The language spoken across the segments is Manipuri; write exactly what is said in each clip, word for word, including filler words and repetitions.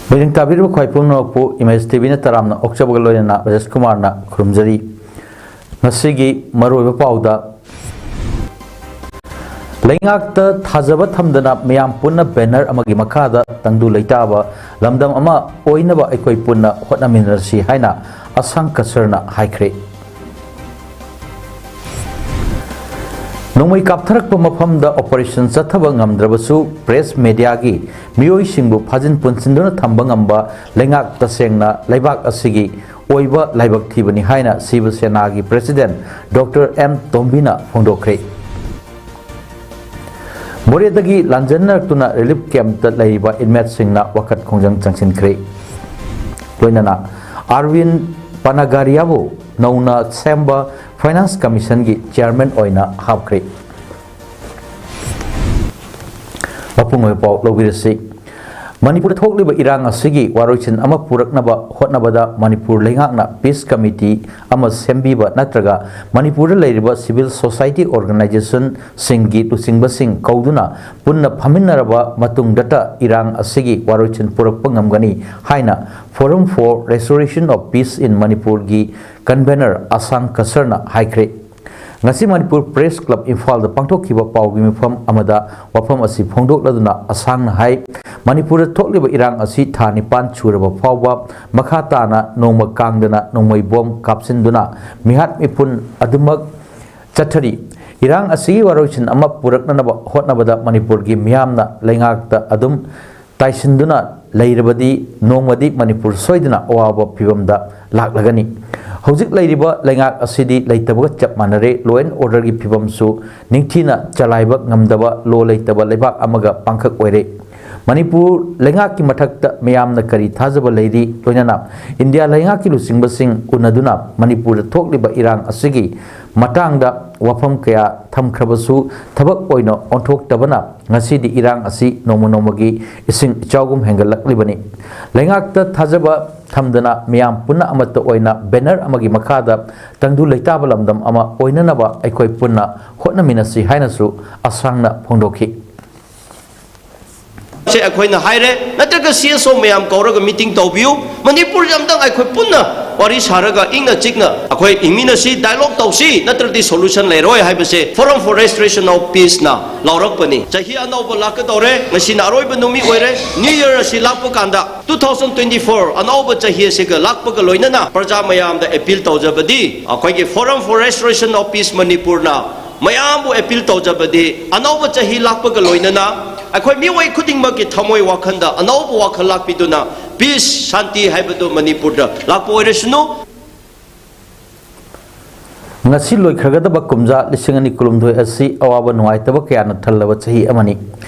ꯃꯤꯠꯌꯦꯡ ꯇꯥꯕꯤꯔꯤꯕ ꯈ꯭ꯋꯥꯏ ꯄꯨꯝꯅꯃꯛꯄꯨ ꯏꯃꯦꯖ ꯇꯤꯚꯤꯅ ꯇꯔꯥꯝꯅ ꯑꯣꯛꯆꯕꯒ ꯂꯣꯏꯅꯅ ꯔꯥꯖꯦꯁ ꯀꯨꯃꯥꯔꯅ ꯈꯨꯔꯨꯝꯖꯔꯤ꯫ ꯉꯁꯤꯒꯤ ꯃꯔꯨꯑꯣꯏꯕ ꯄꯥꯎꯗ, ꯂꯩꯉꯥꯛꯇ ꯊꯥꯖꯕ ꯊꯝꯗꯅ ꯃꯤꯌꯥꯝ ꯄꯨꯟꯅ ꯕꯦꯅꯔ ꯑꯃꯒꯤ ꯃꯈꯥꯗ ꯇꯪꯗꯨ ꯂꯩꯇꯥꯕ ꯂꯝꯗꯝ ꯑꯃ ꯑꯣꯏꯅꯕ ꯑꯩꯈꯣꯏ ꯄꯨꯟꯅ ꯍꯣꯠꯅꯃꯤꯟꯅꯔꯁꯤ ꯍꯥꯏꯅ ꯑꯁꯥꯡ ꯀꯁꯔꯅ ꯍꯥꯏꯈ꯭ꯔꯦ꯫ ꯅꯣꯡꯃꯩ ꯀꯥꯞꯊꯔꯛꯄ ꯃꯐꯝꯗ ꯑꯣꯄꯔꯦꯁꯟ ꯆꯠꯊꯕ ꯉꯝꯗ꯭ꯔꯕꯁꯨ, ꯄ꯭ꯔꯦꯁ ꯃꯦꯗꯤꯌꯥꯒꯤ ꯃꯤꯑꯣꯏꯁꯤꯡꯕꯨ ꯐꯥꯖꯤꯟ ꯄꯨꯟꯁꯤꯟꯗꯨꯅ ꯊꯝꯕ ꯉꯝꯕ ꯂꯩꯉꯥꯛ ꯇꯁꯦꯡꯅ ꯂꯩꯕꯥꯛ ꯑꯁꯤꯒꯤ ꯑꯣꯏꯕ ꯂꯥꯏꯕꯛ ꯊꯤꯕꯅꯤ ꯍꯥꯏꯅ ꯁꯤꯕ ꯁꯦꯅꯥꯒꯤ ꯄ꯭ꯔꯦꯁꯤꯗꯦꯟ ꯗꯣꯛꯇꯔ ꯑꯦꯝ ꯇꯣꯝꯕꯤꯅ ꯐꯣꯡꯗꯣꯛꯈ꯭ꯔꯦ꯫ ꯃꯣꯔꯦꯗꯒꯤ ꯂꯥꯟꯖꯦꯟꯅꯔꯛꯇꯨꯅ ꯔꯤꯂꯤꯐ ꯀꯦꯝꯞꯇ ꯂꯩꯔꯤꯕ ꯏꯟꯃꯦꯠꯁꯤꯡꯅ ꯋꯥꯀꯠ ꯈꯣꯡꯖꯪ ꯆꯪꯁꯤꯟꯈ꯭ꯔꯦ꯫ ꯂꯣꯏꯅꯅ ꯑꯥꯔꯕꯤꯟ ꯄꯅꯥꯒꯥꯔꯤꯌꯥꯕꯨ ꯅꯧꯅ ꯁꯦꯝꯕ ꯐꯥꯏꯅꯥꯟꯁ ꯀꯃꯤꯁꯟꯒꯤ ꯆꯤꯌꯥꯔꯃꯦꯟ ꯑꯣꯏꯅ ꯍꯥꯞꯈ꯭ꯔꯦ꯫ ꯃꯄꯨꯡ ꯑꯣꯏꯕ ꯄꯥꯎ ꯂꯧꯕꯤꯔꯁꯤ꯫ ꯃꯅꯤꯄꯨꯔꯗ ꯊꯣꯛꯂꯤꯕ ꯏꯔꯥꯡ ꯑꯁꯤꯒꯤ ꯋꯥꯔꯣꯏꯁꯤꯟ ꯑꯃ ꯄꯨꯔꯛꯅꯕ ꯍꯣꯠꯅꯕꯗ ꯃꯅꯤꯄꯨꯔ ꯂꯩꯉꯥꯛꯅ ꯄꯤꯁ ꯀꯃꯤꯇꯤ ꯑꯃ ꯁꯦꯝꯕꯤꯕ ꯅꯠꯇ꯭ꯔꯒ ꯃꯅꯤꯄꯨꯔꯗ ꯂꯩꯔꯤꯕ ꯁꯤꯚꯤꯜ ꯁꯣꯁꯥꯏꯇꯤ ꯑꯣꯔꯒꯅꯥꯏꯖꯦꯁꯟꯁꯤꯡꯒꯤ ꯂꯨꯆꯤꯡꯕꯁꯤꯡ ꯀꯧꯗꯨꯅ ꯄꯨꯟꯅ ꯐꯝꯃꯤꯟꯅꯔꯕ ꯃꯇꯨꯡꯗꯇ ꯏꯔꯥꯡ ꯑꯁꯤꯒꯤ ꯋꯥꯔꯣꯏꯁꯤꯟ ꯄꯨꯔꯛꯄ ꯉꯝꯒꯅꯤ ꯍꯥꯏꯅ Forum for Restoration of Peace in ꯃꯅꯤꯄꯨꯔꯒꯤ ꯀꯟꯚꯦꯅꯔ ꯑꯁꯥꯡ ꯀꯁꯔꯅ ꯍꯥꯏꯈ꯭ꯔꯦ꯫ ꯉꯁꯤ ꯃꯅꯤꯄꯨꯔ ꯄ꯭ꯔꯦꯁ ꯀ꯭ꯂꯕ ꯏꯝꯐꯥꯜꯗ ꯄꯥꯡꯊꯣꯛꯈꯤꯕ ꯄꯥꯎꯒꯤ ꯃꯤꯐꯝ ꯑꯃꯗ ꯋꯥꯐꯝ ꯑꯁꯤ ꯐꯣꯡꯗꯣꯛꯂꯗꯨꯅ ꯑꯁꯥꯡꯅ ꯍꯥꯏ, ꯃꯅꯤꯄꯨꯔꯗ ꯊꯣꯛꯂꯤꯕ ꯏꯔꯥꯡ ꯑꯁꯤ ꯊꯥ ꯅꯤꯄꯥꯟ ꯁꯨꯔꯕ ꯐꯥꯎꯕ ꯃꯈꯥ ꯇꯥꯅ ꯅꯣꯡꯃ ꯀꯥꯡꯗꯅ ꯅꯣꯡꯃꯩ ꯕꯣꯝ ꯀꯥꯞꯁꯤꯟꯗꯨꯅ ꯃꯤꯍꯥꯠ ꯃꯤꯄꯨꯟ ꯑꯗꯨꯃꯛ ꯆꯠꯊꯔꯤ꯫ ꯏꯔꯥꯡ ꯑꯁꯤꯒꯤ ꯋꯥꯔꯣꯏꯁꯤꯟ ꯑꯃ ꯄꯨꯔꯛꯅꯅꯕ ꯍꯣꯠꯅꯕꯗ ꯃꯅꯤꯄꯨꯔꯒꯤ ꯃꯤꯌꯥꯝꯅ ꯂꯩꯉꯥꯛꯇ ꯑꯗꯨꯝ ꯇꯥꯏꯁꯤꯟꯗꯨꯅ ꯂꯩꯔꯕꯗꯤ ꯅꯣꯡꯃꯗꯤ ꯃꯅꯤꯄꯨꯔ ꯁꯣꯏꯗꯅ ꯑꯋꯥꯕ ꯐꯤꯚꯝꯗ ꯂꯥꯛꯂꯒꯅꯤ꯫ ꯍꯧꯖꯤꯛ ꯂꯩꯔꯤꯕ ꯂꯩꯉꯥꯛ ꯑꯁꯤꯗꯤ ꯂꯩꯇꯕꯒ ꯆꯞ ꯃꯥꯟꯅꯔꯦ꯫ Law and orderꯒꯤ ꯐꯤꯚꯝꯁꯨ ꯅꯤꯡꯊꯤꯅ ꯆꯂꯥꯏꯕ ꯉꯝꯗꯕ, ꯂꯣ ꯂꯩꯇꯕ ꯂꯩꯕꯥꯛ ꯑꯃꯒ ꯄꯥꯡꯈꯛ ꯑꯣꯏꯔꯦ꯫ ꯃꯅꯤꯄꯨꯔ ꯂꯩꯉꯥꯛꯀꯤ ꯃꯊꯛꯇ ꯃꯤꯌꯥꯝꯅ ꯀꯔꯤ ꯊꯥꯖꯕ ꯂꯩꯔꯤ? ꯂꯣꯏꯅꯅ ꯏꯟꯗꯤꯌꯥ ꯂꯩꯉꯥꯛꯀꯤ ꯂꯨꯆꯤꯡꯕꯁꯤꯡ ꯎꯅꯗꯨꯅ ꯃꯅꯤꯄꯨꯔꯗ ꯊꯣꯛꯂꯤꯕ ꯏꯔꯥꯡ ꯑꯁꯤꯒꯤ ꯃꯇꯥꯡꯗ ꯋꯥꯐꯝ ꯀꯌꯥ ꯊꯝꯈ꯭ꯔꯕꯁꯨ ꯊꯕꯛ ꯑꯣꯏꯅ ꯑꯣꯟꯊꯣꯛꯇꯕꯅ ꯉꯁꯤꯗꯤ ꯏꯔꯥꯡ ꯑꯁꯤ ꯅꯣꯡꯃ ꯅꯣꯡꯃꯒꯤ ꯏꯁꯤꯡ ꯏꯆꯥꯎꯒꯨꯝ ꯍꯦꯟꯒꯠꯂꯛꯂꯤꯕꯅꯤ꯫ ꯂꯩꯉꯥꯛꯇ ꯊꯥꯖꯕ ꯊꯝꯗꯅ ꯃꯤꯌꯥꯝ ꯄꯨꯟꯅ ꯑꯃꯠꯇ ꯑꯣꯏꯅ ꯕꯦꯅꯔ ꯑꯃꯒꯤ ꯃꯈꯥꯗ ꯇꯪꯗꯨ ꯂꯩꯇꯥꯕ ꯂꯝꯗꯝ ꯑꯃ ꯑꯣꯏꯅꯅꯕ ꯑꯩꯈꯣꯏ ꯄꯨꯟꯅ ꯍꯣꯠꯅꯃꯤꯟꯅꯁꯤ ꯍꯥꯏꯅꯁꯨ ꯑꯁꯥꯡꯅ ꯐꯣꯡꯗꯣꯛꯈꯤ꯫ ꯁꯦ ꯑꯩꯈꯣꯏꯅ ꯍꯥꯏꯔꯦ, ꯅꯠꯇ꯭ꯔꯒ ꯁꯤ ꯑꯦꯁ ꯑꯣ ꯃꯌꯥꯝ ꯀꯧꯔꯒ ꯃꯤꯇꯤꯡ ꯇꯧꯕꯤꯌꯨ, ꯃꯅꯤꯄꯨꯔꯁꯦ ꯑꯝꯇꯪ ꯑꯩꯈꯣꯏ ꯄꯨꯟꯅ ꯋꯥꯔꯤ ꯁꯥꯔꯒ ꯏꯪꯅ ꯆꯤꯛꯅ ꯑꯩꯈꯣꯏ ꯏꯪꯃꯤꯟꯅꯁꯤ, ꯗꯥꯏꯂꯣꯒ ꯇꯧꯁꯤ, ꯅꯠꯇ꯭ꯔꯗꯤ ꯁꯣꯂꯨꯁꯟ ꯂꯩꯔꯣꯏ ꯍꯥꯏꯕꯁꯦ Forum for Restoration of Peaceꯅ ꯂꯥꯎꯔꯛꯄꯅꯤ꯫ ꯆꯍꯤ ꯑꯅꯧꯕ ꯂꯥꯛꯀꯗꯧꯔꯦ, ꯉꯁꯤꯅ ꯑꯔꯣꯏꯕ ꯅꯨꯃꯤꯠ ꯑꯣꯏꯔꯦ꯫ New Year ꯑꯁꯤ ꯂꯥꯛꯄ ꯀꯥꯟꯗ, two thousand twenty four ꯑꯅꯧꯕ ꯆꯍꯤ ꯑꯁꯤꯒ ꯂꯥꯛꯄꯒ ꯂꯣꯏꯅꯅ ꯄ꯭ꯔꯖꯥ ꯃꯌꯥꯝꯗ ꯑꯦꯄꯤꯜ ꯇꯧꯖꯕꯗꯤ, ꯑꯩꯈꯣꯏꯒꯤ Forum for Restoration of Peace ꯃꯅꯤꯄꯨꯔꯅ ꯃꯌꯥꯝꯕꯨ ꯑꯦꯄꯤꯜ ꯇꯧꯖꯕꯗꯤ, ꯑꯅꯧꯕ ꯆꯍꯤ ꯂꯥꯛꯄꯒ ꯂꯣꯏꯅꯅ ꯑꯩꯈꯣꯏ ꯃꯤꯑꯣꯏ ꯈꯨꯗꯤꯡꯃꯛꯀꯤ ꯊꯃꯣꯏ ꯋꯥꯈꯜꯗ ꯑꯅꯧꯕ ꯋꯥꯈꯜ ꯂꯥꯛꯄꯤꯗꯨꯅ ꯄꯤꯁ, ꯁꯥꯟꯇꯤ ꯍꯥꯏꯕꯗꯨ ꯃꯅꯤꯄꯨꯔꯗ ꯂꯥꯛꯄ ꯑꯣꯏꯔꯁꯅꯨ꯫ ꯉꯁꯤ ꯂꯣꯏꯈ꯭ꯔꯒꯗꯕ ꯀꯨꯝꯖꯥ ꯂꯤꯁꯤꯡ ꯑꯅꯤ ꯀꯨꯟꯍꯨꯝꯗꯣꯏ ꯑꯁꯤ ꯑꯋꯥꯕ ꯅꯨꯡꯉꯥꯏꯇꯕ ꯀꯌꯥꯅ ꯊꯜꯂꯕ ꯆꯍꯤ ꯑꯃꯅꯤ꯫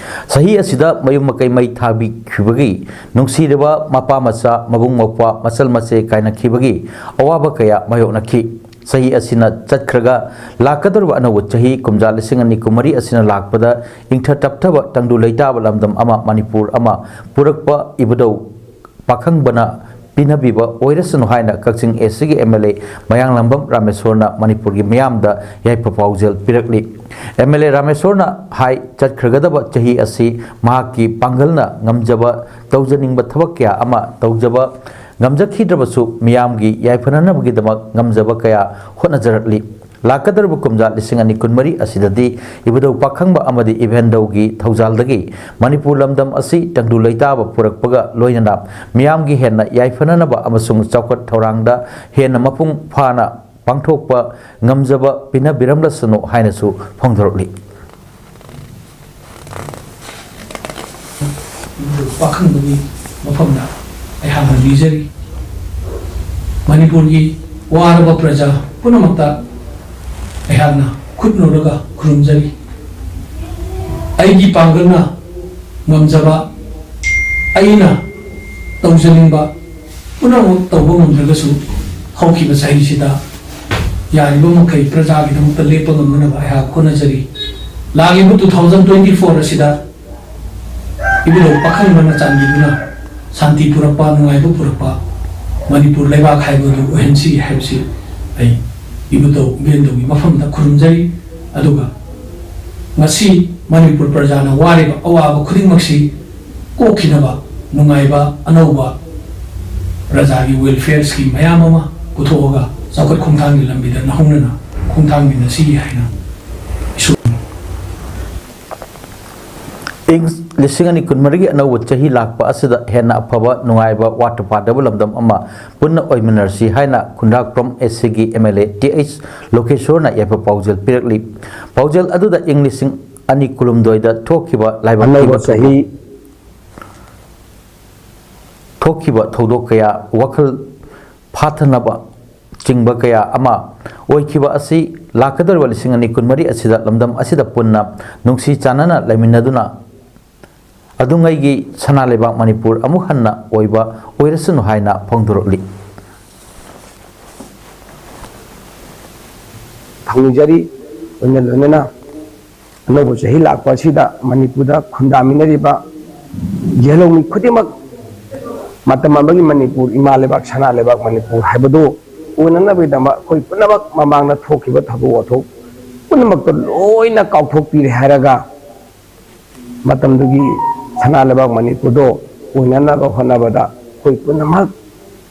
ꯆꯍꯤ ꯑꯁꯤꯗ ꯃꯌꯨꯝ ꯃꯀꯩ ꯃꯩ ꯊꯥꯕꯤꯈꯤꯕꯒꯤ, ꯅꯨꯡꯁꯤꯔꯕ ꯃꯄꯥ ꯃꯆꯥ, ꯃꯕꯨꯡ ꯃꯧꯄ꯭ꯋꯥ, ꯃꯆꯜ ꯃꯆꯦ ꯀꯥꯏꯅꯈꯤꯕꯒꯤ ꯑꯋꯥꯕ ꯀꯌꯥ ꯃꯥꯌꯣꯛꯅꯈꯤ꯫ ꯆꯍꯤ ꯑꯁꯤꯅ ꯆꯠꯈ꯭ꯔꯒ ꯂꯥꯛꯀꯗꯧꯔꯤꯕ ꯑꯅꯧꯕ ꯆꯍꯤ ꯀꯨꯝꯖꯥ ꯂꯤꯁꯤꯡ ꯑꯅꯤ ꯀꯨꯟꯃꯔꯤ ꯑꯁꯤꯅ ꯂꯥꯛꯄꯗ ꯏꯪꯊ ꯇꯞꯊꯕ ꯇꯪꯗꯨ ꯂꯩꯇꯥꯕ ꯂꯝꯗꯝ ꯑꯃ, ꯃꯅꯤꯄꯨꯔ ꯑꯃ ꯄꯨꯔꯛꯄ ꯏꯕꯨꯙꯧ ꯄꯥꯈꯪꯕꯅ ꯄꯤꯅꯕꯤꯕ ꯑꯣꯏꯔꯁꯅꯨ ꯍꯥꯏꯅ ꯀꯛꯆꯤꯡ ꯑꯦꯁ ꯁꯤꯒꯤ ꯑꯦꯝ ꯑꯦꯜ ꯑꯦ ꯃꯌꯥꯡꯂꯥꯡꯕꯝ ꯔꯥꯃꯦꯁꯣꯔꯅ ꯃꯅꯤꯄꯨꯔꯒꯤ ꯃꯤꯌꯥꯝꯗ ꯌꯥꯏꯐ ꯄꯥꯎꯖꯦꯜ ꯄꯤꯔꯛꯂꯤ꯫ ꯑꯦꯝ ꯑꯦꯜ ꯑꯦ ꯔꯥꯃꯦꯁꯣꯔꯅ ꯍꯥꯏ, ꯆꯠꯈ꯭ꯔꯒꯗꯕ ꯆꯍꯤ ꯑꯁꯤ ꯃꯍꯥꯛꯀꯤ ꯄꯥꯡꯒꯜꯅ ꯉꯝꯖꯕ, ꯇꯧꯖꯅꯤꯡꯕ ꯊꯕꯛ ꯀꯌꯥ ꯑꯃ ꯇꯧꯖꯕ ꯉꯝꯖꯈꯤꯗ꯭ꯔꯕꯁꯨ, ꯃꯤꯌꯥꯝꯒꯤ ꯌꯥꯏꯐꯅꯅꯕꯒꯤꯗꯃꯛ ꯉꯝꯖꯕ ꯀꯌꯥ ꯍꯣꯠꯅꯖꯔꯛꯂꯤ꯫ ꯂꯥꯛꯀꯗꯧꯔꯤꯕ ꯀꯨꯝꯖꯥ ꯂꯤꯁꯤꯡ ꯑꯅꯤ ꯀꯨꯟꯃꯔꯤ ꯑꯁꯤꯗꯗꯤ ꯏꯕꯨꯙꯧ ꯄꯥꯈꯪꯕ ꯑꯃꯗꯤ ꯏꯚꯦꯟꯗꯧꯒꯤ ꯊꯧꯖꯥꯜꯗꯒꯤ ꯃꯅꯤꯄꯨꯔ ꯂꯝꯗꯝ ꯑꯁꯤ ꯇꯪꯗꯨ ꯂꯩꯇꯥꯕ ꯄꯨꯔꯛꯄꯒ ꯂꯣꯏꯅꯅ ꯃꯤꯌꯥꯝꯒꯤ ꯍꯦꯟꯅ ꯌꯥꯏꯐꯅꯅꯕ ꯑꯃꯁꯨꯡ ꯆꯥꯎꯈꯠ ꯊꯧꯔꯥꯡꯗ ꯍꯦꯟꯅ ꯃꯄꯨꯡ ꯐꯥꯅ ꯄꯥꯡꯊꯣꯛꯄ ꯉꯝꯖꯕ ꯄꯤꯅꯕꯤꯔꯝꯂꯁꯅꯨ ꯍꯥꯏꯅꯁꯨ ꯐꯣꯡꯗꯣꯔꯛꯂꯤ꯫ ꯄꯥꯈꯪꯕꯒꯤ ꯃꯐꯝꯗ ꯑꯩꯍꯥꯛꯅ ꯅꯤꯖꯔꯤ꯫ ꯃꯅꯤꯄꯨꯔꯒꯤ ꯋꯥꯔꯕ ꯄ꯭ꯔꯖꯥ ꯄꯨꯝꯅꯃꯛꯇ ꯑꯩꯍꯥꯛꯅ ꯈꯨꯠ ꯅꯧꯔꯒ ꯈꯨꯔꯨꯝꯖꯔꯤ꯫ ꯑꯩꯒꯤ ꯄꯥꯡꯒꯜꯅ ꯉꯝꯖꯕ, ꯑꯩꯅ ꯇꯧꯖꯅꯤꯡꯕ ꯄꯨꯝꯅꯃꯛ ꯇꯧꯕ ꯉꯝꯗ꯭ꯔꯒꯁꯨ, ꯍꯧꯈꯤꯕ ꯆꯍꯤꯁꯤꯗ ꯌꯥꯔꯤꯕ ꯃꯈꯩ ꯄ꯭ꯔꯖꯥꯒꯤꯗꯃꯛꯇ ꯂꯦꯞꯄ ꯉꯝꯅꯅꯕ ꯑꯩꯍꯥꯛ ꯍꯣꯠꯅꯖꯔꯤ꯫ ꯂꯥꯛꯂꯤꯕ two thousand twenty four ꯑꯁꯤꯗ ꯏꯕꯨꯙꯧ ꯄꯥꯈꯪꯕꯅ ꯆꯥꯟꯕꯤꯗꯨꯅ ꯁꯥꯟꯇꯤ ꯄꯨꯔꯛꯄ, ꯅꯨꯡꯉꯥꯏꯕ ꯄꯨꯔꯛꯄ, ꯃꯅꯤꯄꯨꯔ ꯂꯩꯕꯥꯛ ꯍꯥꯏꯕꯗꯨ ꯑꯣꯏꯍꯟꯁꯤ ꯍꯥꯏꯕꯁꯤ ꯑꯩ ꯏꯕꯨꯙꯧ ꯏꯕꯦꯟꯗꯧꯒꯤ ꯃꯐꯝꯗ ꯈꯨꯔꯨꯝꯖꯔꯤ꯫ ꯑꯗꯨꯒ ꯉꯁꯤ ꯃꯅꯤꯄꯨꯔ ꯄ꯭ꯔꯖꯥꯅ ꯋꯥꯔꯤꯕ ꯑꯋꯥꯕ ꯈꯨꯗꯤꯡꯃꯛꯁꯤ ꯀꯣꯛꯈꯤꯅꯕ ꯅꯨꯡꯉꯥꯏꯕ ꯑꯅꯧꯕ ꯄ꯭ꯔꯖꯥꯒꯤ welfare scheme ꯃꯌꯥꯝ ꯑꯃ ꯄꯨꯊꯣꯛꯑꯒ ꯆꯥꯎꯈꯠ ꯈꯣꯡꯊꯥꯡꯒꯤ ꯂꯝꯕꯤꯗ ꯅꯧꯍꯧꯅꯅ ꯈꯣꯡꯊꯥꯡꯃꯤꯟꯅꯁꯤ ꯍꯥꯏꯅ ꯏꯁꯨ ꯏꯪ ꯂꯤꯁꯤꯡ ꯑꯅꯤ ꯀꯨꯟꯃꯔꯤꯒꯤ ꯑꯅꯧꯕ ꯆꯍꯤ ꯂꯥꯛꯄ ꯑꯁꯤꯗ ꯍꯦꯟꯅ ꯑꯐꯕ, ꯅꯨꯡꯉꯥꯏꯕ, ꯋꯥꯠꯇ ꯄꯥꯗꯕ ꯂꯝꯗꯝ ꯑꯃ ꯄꯨꯟꯅ ꯑꯣꯏꯃꯤꯟꯅꯔꯁꯤ ꯍꯥꯏꯅ ꯈꯨꯟꯗ꯭ꯔꯥꯛꯄꯝ ꯑꯦꯁ ꯁꯤꯒꯤ M L A T H ꯂꯣꯀꯦꯁꯣꯔꯅ ꯌꯥꯏꯐ ꯄꯥꯎꯖꯦꯜ ꯄꯤꯔꯛꯂꯤ꯫ ꯄꯥꯎꯖꯦꯜ ꯑꯗꯨꯗ ꯏꯪ ꯂꯤꯁꯤꯡ ꯑꯅꯤ ꯀꯨꯟꯍꯨꯝꯗꯣꯏꯗ ꯊꯣꯛꯈꯤꯕ ꯂꯥꯏꯕꯛ ꯑꯅꯧꯕ ꯊꯤꯕ ꯆꯍꯤ ꯊꯣꯛꯈꯤꯕ ꯊꯧꯗꯣꯛ ꯀꯌꯥ, ꯋꯥꯈꯜ ꯐꯥꯊꯅꯕ ꯆꯤꯡꯕ ꯀꯌꯥ ꯑꯃ ꯑꯣꯏꯈꯤꯕ ꯑꯁꯤ ꯂꯥꯛꯀꯗꯧꯔꯤꯕ ꯂꯤꯁꯤꯡ ꯑꯅꯤ ꯀꯨꯟꯃꯔꯤ ꯑꯁꯤꯗ ꯂꯝꯗꯝ ꯑꯁꯤꯗ ꯄꯨꯟꯅ ꯅꯨꯡꯁꯤ ꯆꯥꯟꯅꯅ ꯂꯩꯃꯤꯟꯅꯗꯨꯅ ꯑꯗꯨꯉꯩꯒꯤ ꯁꯅꯥ ꯂꯩꯕꯥꯛ ꯃꯅꯤꯄꯨꯔ ꯑꯃꯨꯛ ꯍꯟꯅ ꯑꯣꯏꯕ ꯑꯣꯏꯔꯁꯅꯨ ꯍꯥꯏꯅ ꯐꯣꯡꯗꯣꯔꯛꯂꯤ꯫ ꯊꯧꯅꯤꯖꯔꯤ꯫ ꯂꯣꯏꯅ ꯂꯣꯏꯅꯅ ꯑꯅꯧꯕ ꯆꯍꯤ ꯂꯥꯛꯄ ꯑꯁꯤꯗ ꯃꯅꯤꯄꯨꯔꯗ ꯈꯨꯟꯗꯥꯃꯤꯟꯅꯔꯤꯕ ꯌꯦꯜꯍꯧꯃꯤ ꯈꯨꯗꯤꯡꯃꯛ ꯃꯇꯝ ꯑꯃꯒꯤ ꯃꯅꯤꯄꯨꯔ, ꯏꯃꯥ ꯂꯩꯕꯥꯛ, ꯁꯅꯥ ꯂꯩꯕꯥꯛ ꯃꯅꯤꯄꯨꯔ ꯍꯥꯏꯕꯗꯨ ꯑꯣꯏꯅꯅꯕꯒꯤꯗꯃꯛ ꯑꯩꯈꯣꯏ ꯄꯨꯝꯅꯃꯛ ꯃꯃꯥꯡꯗ ꯊꯣꯛꯈꯤꯕ ꯊꯧꯗꯣꯛ ꯋꯥꯊꯣꯛ ꯄꯨꯝꯅꯃꯛꯇ ꯂꯣꯏꯅ ꯀꯥꯎꯊꯣꯛꯄꯤꯔꯦ ꯍꯥꯏꯔꯒ ꯃꯇꯝꯗꯨꯒꯤ ꯁꯅꯥ ꯂꯩꯕꯥꯛ ꯃꯅꯤꯄꯨꯔꯗꯣ ꯑꯣꯏꯅꯅꯕ ꯍꯣꯠꯅꯕꯗ ꯑꯩꯈꯣꯏ ꯄꯨꯝꯅꯃꯛ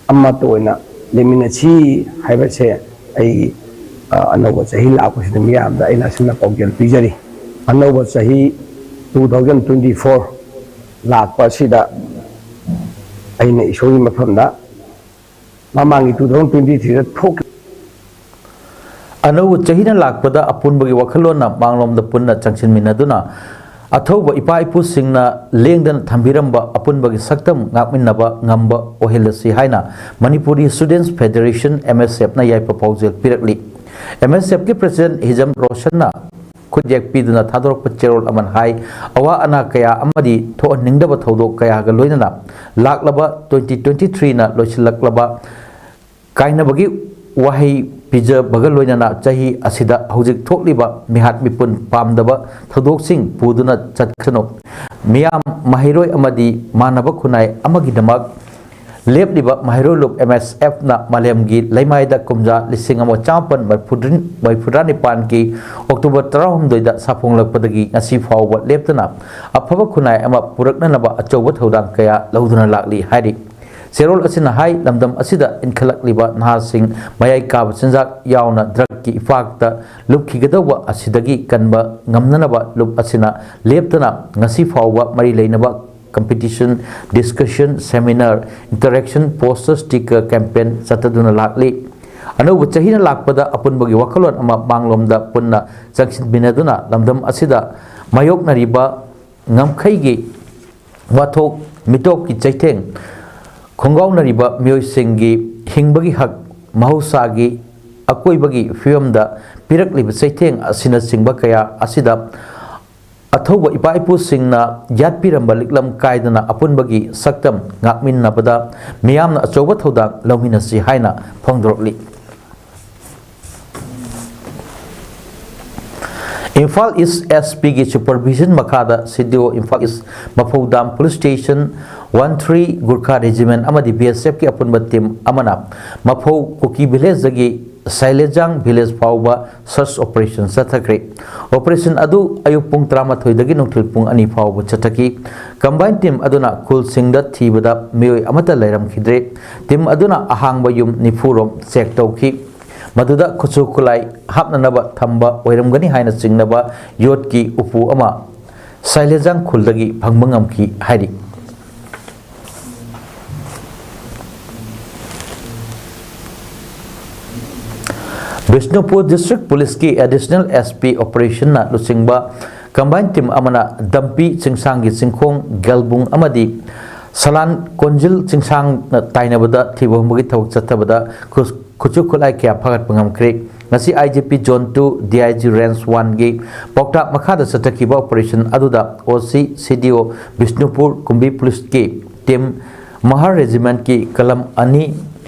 ꯑꯃꯠꯇ ꯑꯣꯏꯅ ꯂꯩꯃꯤꯟꯅꯁꯤ ꯍꯥꯏꯕꯁꯦ ꯑꯩ, ꯑ, ꯑꯅꯧꯕ ꯆꯍꯤ ꯂꯥꯛꯄꯁꯤꯗ ꯃꯤꯌꯥꯝꯗ ꯑꯩꯅ ꯑꯁꯨꯝꯅ ꯄꯥꯎꯖꯦꯜ ꯄꯤꯖꯔꯤ꯫ ꯑꯅꯧꯕ ꯆꯍꯤ two thousand twenty four ꯂꯥꯛꯄ ꯑꯁꯤꯗ ꯑꯩꯅ ꯏꯁꯣꯔꯒꯤ ꯃꯐꯝꯗ ꯃꯃꯥꯡꯒꯤ two thousand twenty three ꯗ ꯊꯣꯛꯈꯤꯕ ꯑꯅꯧꯕ ꯆꯍꯤꯅ ꯂꯥꯛꯄꯗ ꯑꯄꯨꯟꯕꯒꯤ ꯋꯥꯈꯜꯂꯣꯟꯅ ꯃꯥꯡꯂꯣꯝꯗ ꯄꯨꯟꯅ ꯆꯪꯁꯤꯟꯃꯤꯟꯅꯗꯨꯅ ꯑꯊꯧꯕ ꯏꯄꯥ ꯏꯄꯨꯁꯤꯡꯅ ꯂꯦꯡꯗꯅ ꯊꯝꯕꯤꯔꯝꯕ ꯑꯄꯨꯟꯕꯒꯤ ꯁꯛꯇꯝ ꯉꯥꯛꯃꯤꯟꯅꯕ ꯉꯝꯕ ꯑꯣꯏꯍꯜꯂꯁꯤ ꯍꯥꯏꯅ Manipuri Students Federation, M S F ꯅ ꯌꯥꯏꯐ ꯄꯥꯎꯖꯦꯜ ꯄꯤꯔꯛꯂꯤ꯫ M S F ꯀꯤ President ꯍꯤꯖꯝ ꯔꯣꯁꯟꯅ ꯈꯨꯠꯌꯦꯛ ꯄꯤꯗꯨꯅ ꯊꯥꯗꯣꯔꯛꯄ ꯆꯦꯔꯣꯜ ꯑꯃꯅ ꯍꯥꯏ, ꯑꯋꯥ ꯑꯅꯥ ꯀꯌꯥ ꯑꯃꯗꯤ ꯊꯣꯛꯍꯟꯅꯤꯡꯗꯕ ꯊꯧꯗꯣꯛ ꯀꯌꯥꯒ ꯂꯣꯏꯅꯅ ꯂꯥꯛꯂꯕ twenty twenty three ꯅ ꯂꯣꯏꯁꯤꯜꯂꯛꯂꯕ ꯀꯥꯏꯅꯕꯒꯤ ꯋꯥꯍꯩ ꯄꯤꯖꯕꯒ ꯂꯣꯏꯅꯅ ꯆꯍꯤ ꯑꯁꯤꯗ ꯍꯧꯖꯤꯛ ꯊꯣꯛꯂꯤꯕ ꯃꯤꯍꯥꯠ ꯃꯤꯄꯨꯟ ꯄꯥꯝꯗꯕ ꯊꯧꯗꯣꯛꯁꯤꯡ ꯄꯨꯗꯨꯅ ꯆꯠꯁꯅꯨ꯫ ꯃꯤꯌꯥꯝ, ꯃꯍꯩꯔꯣꯏ ꯑꯃꯗꯤ ꯃꯥꯟꯅꯕ ꯈꯨꯟꯅꯥꯏ ꯑꯃꯒꯤꯗꯃꯛ ꯂꯦꯞꯂꯤꯕ ꯃꯍꯩꯔꯣꯏ ꯂꯨꯞ M S F ꯅ ꯃꯥꯂꯦꯝꯒꯤ ꯂꯩꯃꯥꯏꯗ ꯀꯨꯝꯖꯥ ꯂꯤꯁꯤꯡ ꯑꯃ ꯆꯥꯃꯥꯄꯟ ꯃꯔꯤꯐꯨꯇꯔꯥꯅꯤꯄꯥꯟꯒꯤ October ꯇꯔꯥꯍꯨꯝꯗꯣꯏꯗ ꯁꯥꯐꯣꯡꯂꯛꯄꯗꯒꯤ ꯉꯁꯤ ꯐꯥꯎꯕ ꯂꯦꯞꯇꯅ ꯑꯐꯕ ꯈꯨꯟꯅꯥꯏ ꯑꯃ ꯄꯨꯔꯛꯅꯅꯕ ꯑꯆꯧꯕ ꯊꯧꯗꯥꯡ ꯀꯌꯥ ꯂꯧꯗꯨꯅ ꯂꯥꯛꯂꯤ ꯍꯥꯏꯔꯤ꯫ ꯆꯦꯔꯣꯜ ꯑꯁꯤꯅ ꯍꯥꯏ, ꯂꯝꯗꯝ ꯑꯁꯤꯗ ꯏꯟꯈꯠꯂꯛꯂꯤꯕ ꯅꯍꯥꯁꯤꯡ ꯃꯌꯥꯏ ꯀꯥꯕ ꯆꯤꯟꯖꯥꯛ ꯌꯥꯎꯅ drug ꯀꯤ ꯏꯄꯥꯛꯇ ꯂꯨꯞꯈꯤꯒꯗꯧꯕ ꯑꯁꯤꯗꯒꯤ ꯀꯟꯕ ꯉꯝꯅꯅꯕ ꯂꯨꯞ ꯑꯁꯤꯅ ꯂꯦꯞꯇꯅ ꯉꯁꯤ ꯐꯥꯎꯕ ꯃꯔꯤ ꯂꯩꯅꯕ competition, discussion, seminar, interaction, poster, sticker campaign ꯆꯠꯊꯗꯨꯅ ꯂꯥꯛꯂꯤ꯫ ꯑꯅꯧꯕ ꯆꯍꯤꯅ ꯂꯥꯛꯄꯗ ꯑꯄꯨꯟꯕꯒꯤ ꯋꯥꯈꯜꯂꯣꯟ ꯑꯃ ꯃꯥꯡꯂꯣꯝꯗ ꯄꯨꯟꯅ ꯆꯪꯁꯤꯟꯃꯤꯟꯅꯗꯨꯅ ꯂꯝꯗꯝ ꯑꯁꯤꯗ ꯃꯥꯌꯣꯛꯅꯔꯤꯕ ꯉꯝꯈꯩꯒꯤ ꯋꯥꯊꯣꯛ, ꯃꯤꯇꯣꯞꯀꯤ ꯆꯩꯊꯦꯡ, ꯈꯣꯡꯒꯥꯎꯅꯔꯤꯕ ꯃꯤꯑꯣꯏꯁꯤꯡꯒꯤ ꯍꯤꯡꯕꯒꯤ ꯍꯛ, ꯃꯍꯧꯁꯥꯒꯤ ꯑꯀꯣꯏꯕꯒꯤ ꯐꯤꯕꯝꯗ ꯄꯤꯔꯛꯂꯤꯕ ꯆꯩꯊꯦꯡ ꯑꯁꯤꯅꯆꯤꯡꯕ ꯀꯌꯥ ꯑꯁꯤꯗ ꯑꯊꯧꯕ ꯏꯄꯥ ꯏꯄꯨꯁꯤꯡꯅ ꯌꯥꯠꯄꯤꯔꯝꯕ ꯂꯤꯛꯂꯝ ꯀꯥꯏꯗꯅ ꯑꯄꯨꯟꯕꯒꯤ ꯁꯛꯇꯝ ꯉꯥꯛꯃꯤꯟꯅꯕꯗ ꯃꯤꯌꯥꯝꯅ ꯑꯆꯧꯕ ꯊꯧꯗꯥꯡ ꯂꯧꯃꯤꯟꯅꯁꯤ ꯍꯥꯏꯅ ꯐꯣꯡꯗꯣꯔꯛꯂꯤ꯫ ꯏꯝꯐꯥꯜ East S P ꯒꯤ supervision ꯃꯈꯥꯗ C D O Imphal East, Maphou dam police station, one three Gurkha Regiment ꯑꯃꯗꯤ B S F ꯀꯤ ꯑꯄꯨꯟꯕ team ꯑꯃꯅ ꯃꯐꯧ ꯀꯨꯀꯤ village ꯗꯒꯤ ꯁꯥꯏꯂꯦꯖꯥꯡ village ꯐꯥꯎꯕ search operation ꯆꯠꯊꯈ꯭ꯔꯦ꯫ Operation ꯑꯗꯨ ꯑꯌꯨꯛ ꯄꯨꯡ ꯇꯔꯥꯃꯥꯊꯣꯏꯗꯒꯤ ꯅꯨꯡꯊꯤꯜ ꯄꯨꯡ ꯑꯅꯤ ꯐꯥꯎꯕ ꯆꯠꯊꯈꯤ꯫ Combined team ꯑꯗꯨꯅ ꯈꯨꯜꯁꯤꯡꯗ ꯊꯤꯕꯗ ꯃꯤꯑꯣꯏ ꯑꯃꯠꯇ ꯂꯩꯔꯝꯈꯤꯗ꯭ꯔꯦ꯫ Team ꯑꯗꯨꯅ ꯑꯍꯥꯡꯕ ꯌꯨꯝ ꯅꯤꯐꯨ ꯔꯣꯝ check ꯇꯧꯈꯤ꯫ ꯃꯗꯨꯗ ꯈꯨꯠꯁꯨ ꯈꯨꯠꯂꯥꯏ ꯍꯥꯞꯅꯅꯕ ꯊꯝꯕ ꯑꯣꯏꯔꯝꯒꯅꯤ ꯍꯥꯏꯅ ꯆꯤꯡꯅꯕ ꯌꯣꯠꯀꯤ ꯎꯄꯨ ꯑꯃ ꯁꯥꯏꯂꯦꯖꯥꯡ ꯈꯨꯜꯗꯒꯤ ꯐꯪꯕ ꯉꯝꯈꯤ ꯍꯥꯏꯔꯤ꯫ ꯕꯤꯁꯅꯨꯄꯨꯔ District Police ꯀꯤ Additional S P operation ꯅ ꯂꯨꯆꯤꯡꯕ combined team ꯑꯃꯅ ꯗꯝꯄꯤ ꯆꯤꯡꯁꯥꯡꯒꯤ ꯆꯤꯡꯈꯣꯡ ꯒꯦꯜꯕꯨꯡ ꯑꯃꯗꯤ ꯁꯂꯥꯟ ꯀꯣꯟꯖꯤꯜ ꯆꯤꯡꯁꯥꯡꯅ ꯇꯥꯏꯅꯕꯗ ꯊꯤꯕ ꯍꯨꯝꯕꯒꯤ ꯊꯕꯛ ꯆꯠꯊꯕꯗ ꯈꯨ-, ꯈꯨꯠꯁꯨ ꯈꯨꯠꯂꯥꯏ ꯀꯌꯥ ꯐꯥꯒꯠꯄ ꯉꯝꯈ꯭ꯔꯦ꯫ ꯉꯁꯤ I G P Zone two, D I G Range one ꯒꯤ ꯄꯥꯎꯇꯥꯛ ꯃꯈꯥꯗ ꯆꯠꯊꯈꯤꯕ operation ꯑꯗꯨꯗ O C, C D O, Bishnupur ꯀꯨꯝꯕꯤ police ꯀꯤ team, ꯃꯍꯥꯔ regiment ꯀꯤ ꯀꯂꯝ ꯑꯅꯤ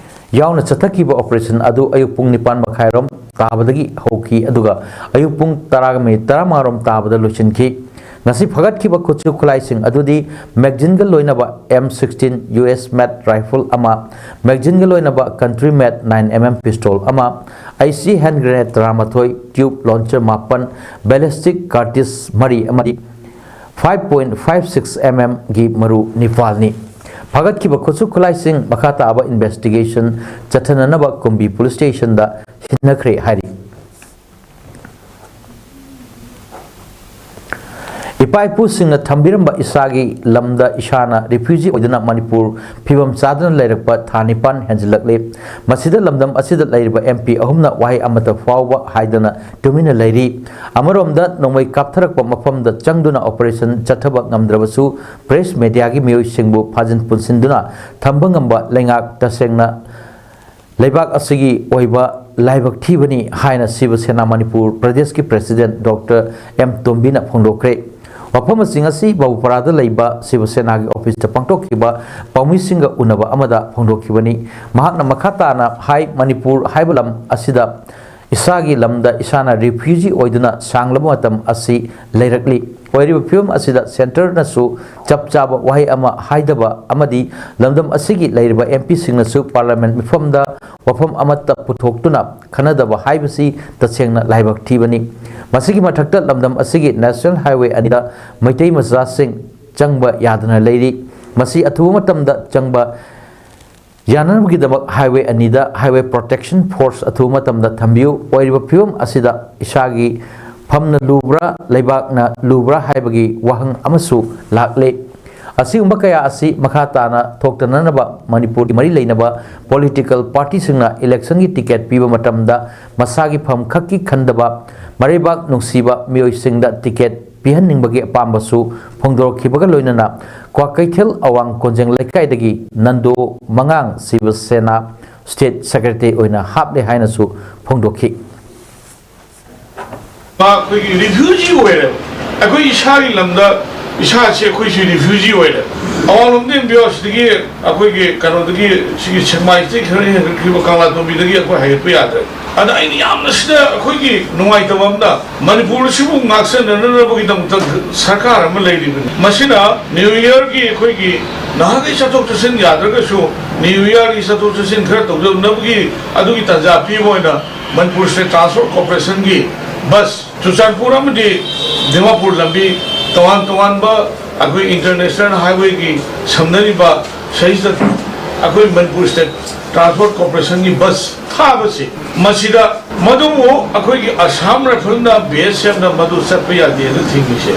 ꯌꯥꯎꯅ ꯆꯠꯊꯈꯤꯕ operation ꯑꯗꯨ ꯑꯌꯨꯛ ꯄꯨꯡ ꯅꯤꯄꯥꯟ ꯃꯈꯥꯏꯔꯣꯝ ꯇꯥꯕꯗꯒꯤ ꯍꯧꯈꯤ, ꯑꯗꯨꯒ ꯑꯌꯨꯛ ꯄꯨꯡ ꯇꯔꯥꯒ minute ꯇꯔꯥꯃꯉꯥꯔꯣꯝ ꯇꯥꯕꯗ ꯂꯣꯏꯁꯤꯟꯈꯤ꯫ ꯉꯁꯤ ꯐꯒꯠꯈꯤꯕ ꯈꯨꯠꯁꯨ ꯈꯨꯠꯂꯥꯏꯁꯤꯡ ꯑꯗꯨꯗꯤ magazine ꯒ ꯂꯣꯏꯅꯕ M sixteen U S made rifle ꯑꯃ, magazine ꯒ ꯂꯣꯏꯅꯕ country made nine M M pistol ꯑꯃ, ꯑꯩꯁꯤ hand grenade ꯇꯔꯥꯃꯥꯊꯣꯏ, tube launcher ꯃꯥꯄꯟ, ballistic cartridge ꯃꯔꯤ ꯑꯃꯗꯤ five point five six M M ꯒꯤ ꯃꯔꯨ ꯅꯤꯄꯥꯜꯅꯤ꯫ ꯐꯒꯠꯈꯤꯕ ꯈꯨꯠꯁꯨ ꯈꯨꯠꯂꯥꯏꯁꯤꯡ ꯃꯈꯥ ꯇꯥꯕ investigation ꯆꯠꯊꯅꯅꯕ ꯀꯨꯝꯕꯤ police station ꯗ ꯁꯤꯟꯅꯈ꯭ꯔꯦ ꯍꯥꯏꯔꯤ꯫ ꯏꯄꯥ ꯏꯄꯨꯁꯤꯡꯅ ꯊꯝꯕꯤꯔꯝꯕ ꯏꯁꯥꯒꯤ ꯂꯝꯗ ꯏꯁꯥꯅ refugee ꯑꯣꯏꯗꯨꯅ ꯃꯅꯤꯄꯨꯔ ꯐꯤꯕꯝ ꯆꯥꯗꯅ ꯂꯩꯔꯛꯄ ꯊꯥ ꯅꯤꯄꯥꯟ ꯍꯦꯟꯖꯤꯜꯂꯛꯂꯦ꯫ ꯃꯁꯤꯗ ꯂꯝꯗꯝ ꯑꯁꯤꯗ ꯂꯩꯔꯤꯕ M P ꯑꯍꯨꯝꯅ ꯋꯥꯍꯩ ꯑꯃꯠꯇ ꯐꯥꯎꯕ ꯍꯥꯏꯗꯅ ꯇꯨꯃꯤꯟꯅ ꯂꯩꯔꯤ꯫ ꯑꯃꯔꯣꯝꯗ ꯅꯣꯡꯃꯩ ꯀꯥꯞꯊꯔꯛꯄ ꯃꯐꯝꯗ ꯆꯪꯗꯨꯅ operation ꯆꯠꯊꯕ ꯉꯝꯗ꯭ꯔꯕꯁꯨ press media ꯒꯤ ꯃꯤꯑꯣꯏꯁꯤꯡꯕꯨ ꯐꯥꯖꯤꯟ ꯄꯨꯟꯁꯤꯟꯗꯨꯅ ꯊꯝꯕ ꯉꯝꯕ ꯂꯩꯉꯥꯛ ꯇꯁꯦꯡꯅ ꯂꯩꯕꯥꯛ ꯑꯁꯤꯒꯤ ꯑꯣꯏꯕ ꯂꯥꯏꯕꯛ ꯊꯤꯕꯅꯤ ꯍꯥꯏꯅ ꯁꯤꯕ ꯁꯦꯅꯥ ꯃꯅꯤꯄꯨꯔ ꯄ꯭ꯔꯗꯦꯁꯀꯤ president Doctor M ꯇꯣꯝꯕꯤꯅ ꯐꯣꯡꯗꯣꯛꯈ꯭ꯔꯦ꯫ ꯋꯥꯐꯝꯁꯤꯡ ꯑꯁꯤ ꯕꯥꯕꯨꯄꯥꯔꯥꯗ ꯂꯩꯕ ꯁꯤꯕ ꯁꯦꯅꯥꯒꯤ office ꯇ ꯄꯥꯡꯊꯣꯛꯈꯤꯕ ꯄꯥꯎꯃꯤꯁꯤꯡꯒ ꯎꯅꯕ ꯑꯃꯗ ꯐꯣꯡꯗꯣꯛꯈꯤꯕꯅꯤ꯫ ꯃꯍꯥꯛꯅ ꯃꯈꯥ ꯇꯥꯅ ꯍꯥꯏ, ꯃꯅꯤꯄꯨꯔ ꯍꯥꯏꯕ ꯂꯝ ꯑꯁꯤꯗ ꯏꯁꯥꯒꯤ ꯂꯝꯗ ꯏꯁꯥꯅ refugee ꯑꯣꯏꯗꯨꯅ ꯁꯥꯡꯂꯕ ꯃꯇꯝ ꯑꯁꯤ ꯂꯩꯔꯛꯂꯤ꯫ ꯑꯣꯏꯔꯤꯕ ꯐꯤꯕꯝ ꯑꯁꯤꯗ centre ꯅꯁꯨ ꯆꯞ ꯆꯥꯕ ꯋꯥꯍꯩ ꯑꯃ ꯍꯥꯏꯗꯕ ꯑꯃꯗꯤ ꯂꯝꯗꯝ ꯑꯁꯤꯒꯤ ꯂꯩꯔꯤꯕ M P ꯁꯤꯡꯅꯁꯨ parliament ꯃꯤꯐꯝꯗ ꯋꯥꯐꯝ ꯑꯃꯠꯇ ꯄꯨꯊꯣꯛꯇꯨꯅ ꯈꯟꯅꯗꯕ ꯍꯥꯏꯕꯁꯤ ꯇꯁꯦꯡꯅ ꯂꯥꯏꯕꯛ ꯊꯤꯕꯅꯤ꯫ ꯃꯁꯤꯒꯤ ꯃꯊꯛꯇ ꯂꯝꯗꯝ ꯑꯁꯤꯒꯤ national highway ꯑꯅꯤꯗ ꯃꯩꯇꯩ ꯃꯆꯥꯁꯤꯡ ꯆꯪꯕ ꯌꯥꯗꯅ ꯂꯩꯔꯤ꯫ ꯃꯁꯤ ꯑꯊꯨꯕ ꯃꯇꯝꯗ ꯆꯪꯕ ꯌꯥꯅꯅꯕꯒꯤꯗꯃꯛ highway ꯑꯅꯤꯗ highway protection force ꯑꯊꯨꯕ ꯃꯇꯝꯗ ꯊꯝꯕꯤꯌꯨ꯫ ꯑꯣꯏꯔꯤꯕ ꯐꯤꯕꯝ ꯑꯁꯤꯗ ꯏꯁꯥꯒꯤ ꯐꯝꯅ ꯂꯨꯕ꯭ꯔꯥ, ꯂꯩꯕꯥꯛꯅ ꯂꯨꯕ꯭ꯔꯥ ꯍꯥꯏꯕꯒꯤ ꯋꯥꯍꯪ ꯑꯃꯁꯨ ꯂꯥꯛꯂꯦ꯫ ꯑꯁꯤꯒꯨꯝꯕ ꯀꯌꯥ ꯑꯁꯤ ꯃꯈꯥ ꯇꯥꯅ ꯊꯣꯛꯇꯅꯅꯕ ꯃꯅꯤꯄꯨꯔꯒꯤ ꯃꯔꯤ ꯂꯩꯅꯕ political party ꯁꯤꯡꯅ election ꯒꯤ ticket ꯄꯤꯕ ꯃꯇꯝꯗ ꯃꯁꯥꯒꯤ ꯐꯝ ꯈꯛꯀꯤ ꯈꯟꯗꯕ, ꯃꯔꯩꯕꯥꯛ ꯅꯨꯡꯁꯤꯕ ꯃꯤꯑꯣꯏꯁꯤꯡꯗ ticket ꯄꯤꯍꯟꯅꯤꯡꯕꯒꯤ ꯑꯄꯥꯝꯕꯁꯨ ꯐꯣꯡꯗꯣꯔꯛꯈꯤꯕꯒ ꯂꯣꯏꯅꯅ ꯀ꯭ꯋꯥꯀꯩꯊꯦꯜ ꯑꯋꯥꯡ ꯀꯣꯟꯖꯦꯡ ꯂꯩꯀꯥꯏꯗꯒꯤ ꯅꯟꯗꯣ ꯃꯉꯥꯡ ꯁꯤꯕ ꯁꯦꯅꯥ state secretary ꯑꯣꯏꯅ ꯍꯥꯞꯂꯦ ꯍꯥꯏꯅꯁꯨ ꯐꯣꯡꯗꯣꯛꯈꯤ꯫ ꯑꯩꯈꯣꯏꯒꯤ refugee ꯑꯣꯏꯔꯦꯕ꯫ ꯑꯩꯈꯣꯏ ꯏꯁꯥꯒꯤ ꯂꯝꯗ ꯏꯁꯥꯁꯦ ꯑꯩꯈꯣꯏꯁꯤ refugee ꯑꯣꯏꯔꯦ꯫ ꯑꯋꯥꯡꯂꯣꯝꯗ ꯏꯟꯕꯤꯌꯣ, ꯁꯤꯗꯒꯤ ꯑꯩꯈꯣꯏꯒꯤ ꯀꯩꯅꯣꯗꯒꯤ, ꯁꯤꯒꯤ ꯁꯦꯛꯃꯥꯏꯁꯤꯗꯒꯤ ꯈꯔ ꯍꯦꯟꯒꯠꯈꯤꯕ ꯀꯪꯂꯥꯇꯣꯝꯕꯤꯗꯒꯤ ꯑꯩꯈꯣꯏ ꯍꯥꯏꯒꯠꯄ ꯌꯥꯗ꯭ꯔꯦ꯫ ꯑꯗ ꯑꯩꯅ ꯌꯥꯝꯅ ꯁꯤꯗ ꯑꯩꯈꯣꯏꯒꯤ ꯅꯨꯡꯉꯥꯏꯇꯕ ꯑꯃꯅ, ꯃꯅꯤꯄꯨꯔ ꯑꯁꯤꯕꯨ ꯉꯥꯛꯁꯦꯟꯅꯅꯕꯒꯤꯗꯃꯛꯇ ꯁꯔꯀꯥꯔ ꯑꯃ ꯂꯩꯔꯤꯕꯅꯤ꯫ ꯃꯁꯤꯅ ꯅ꯭ꯌꯨ ꯏꯌꯔꯒꯤ ꯑꯩꯈꯣꯏꯒꯤ ꯅꯍꯥꯈꯩ ꯆꯠꯊꯣꯛ ꯆꯠꯁꯤꯟ ꯌꯥꯗ꯭ꯔꯒꯁꯨ, ꯅ꯭ꯌꯨ ꯏꯌꯔꯒꯤ ꯆꯠꯊꯣꯛ ꯆꯠꯁꯤꯟ ꯈꯔ ꯇꯧꯖꯅꯕꯒꯤ ꯑꯗꯨꯒꯤ ꯇꯥꯟꯖꯥ ꯄꯤꯕ ꯑꯣꯏꯅ ꯃꯅꯤꯄꯨꯔ ꯁ꯭ꯇꯦꯠ ꯇ꯭ꯔꯥꯟꯁꯄꯣꯔꯠ ꯀꯣꯔꯄꯣꯔꯦꯁꯟꯒꯤ ꯕꯁ ꯆꯨꯔꯆꯥꯟꯄꯨꯔ ꯑꯃꯗꯤ ꯗꯤꯃꯥꯄꯨꯔ ꯂꯝꯕꯤ ꯇꯣꯉꯥꯟ ꯇꯣꯉꯥꯟꯕ ꯑꯩꯈꯣꯏ ꯏꯟꯇꯔꯅꯦꯁꯅꯦꯜ ꯍꯥꯏꯋꯦꯒꯤ ꯁꯝꯅꯔꯤꯕ ꯁꯤꯗꯩꯁꯤꯗ ꯑꯩꯈꯣꯏ ꯃꯅꯤꯄꯨꯔ ꯁ꯭ꯇꯦꯠ ꯇ꯭ꯔꯥꯟꯁꯄꯣꯔꯠ ꯀꯣꯔꯄꯣꯔꯦꯁꯟꯒꯤ ꯕꯁ ꯊꯥꯕꯁꯤ, ꯃꯁꯤꯗ ꯃꯗꯨꯕꯨ ꯑꯩꯈꯣꯏꯒꯤ ꯑꯁꯥꯝ ꯔꯥꯏꯐꯜꯅ, ꯕꯤ ꯑꯦꯁ ꯑꯦꯐꯅ ꯃꯗꯨ ꯆꯠꯄ ꯌꯥꯗꯦꯅ ꯊꯤꯡꯉꯤꯁꯦ,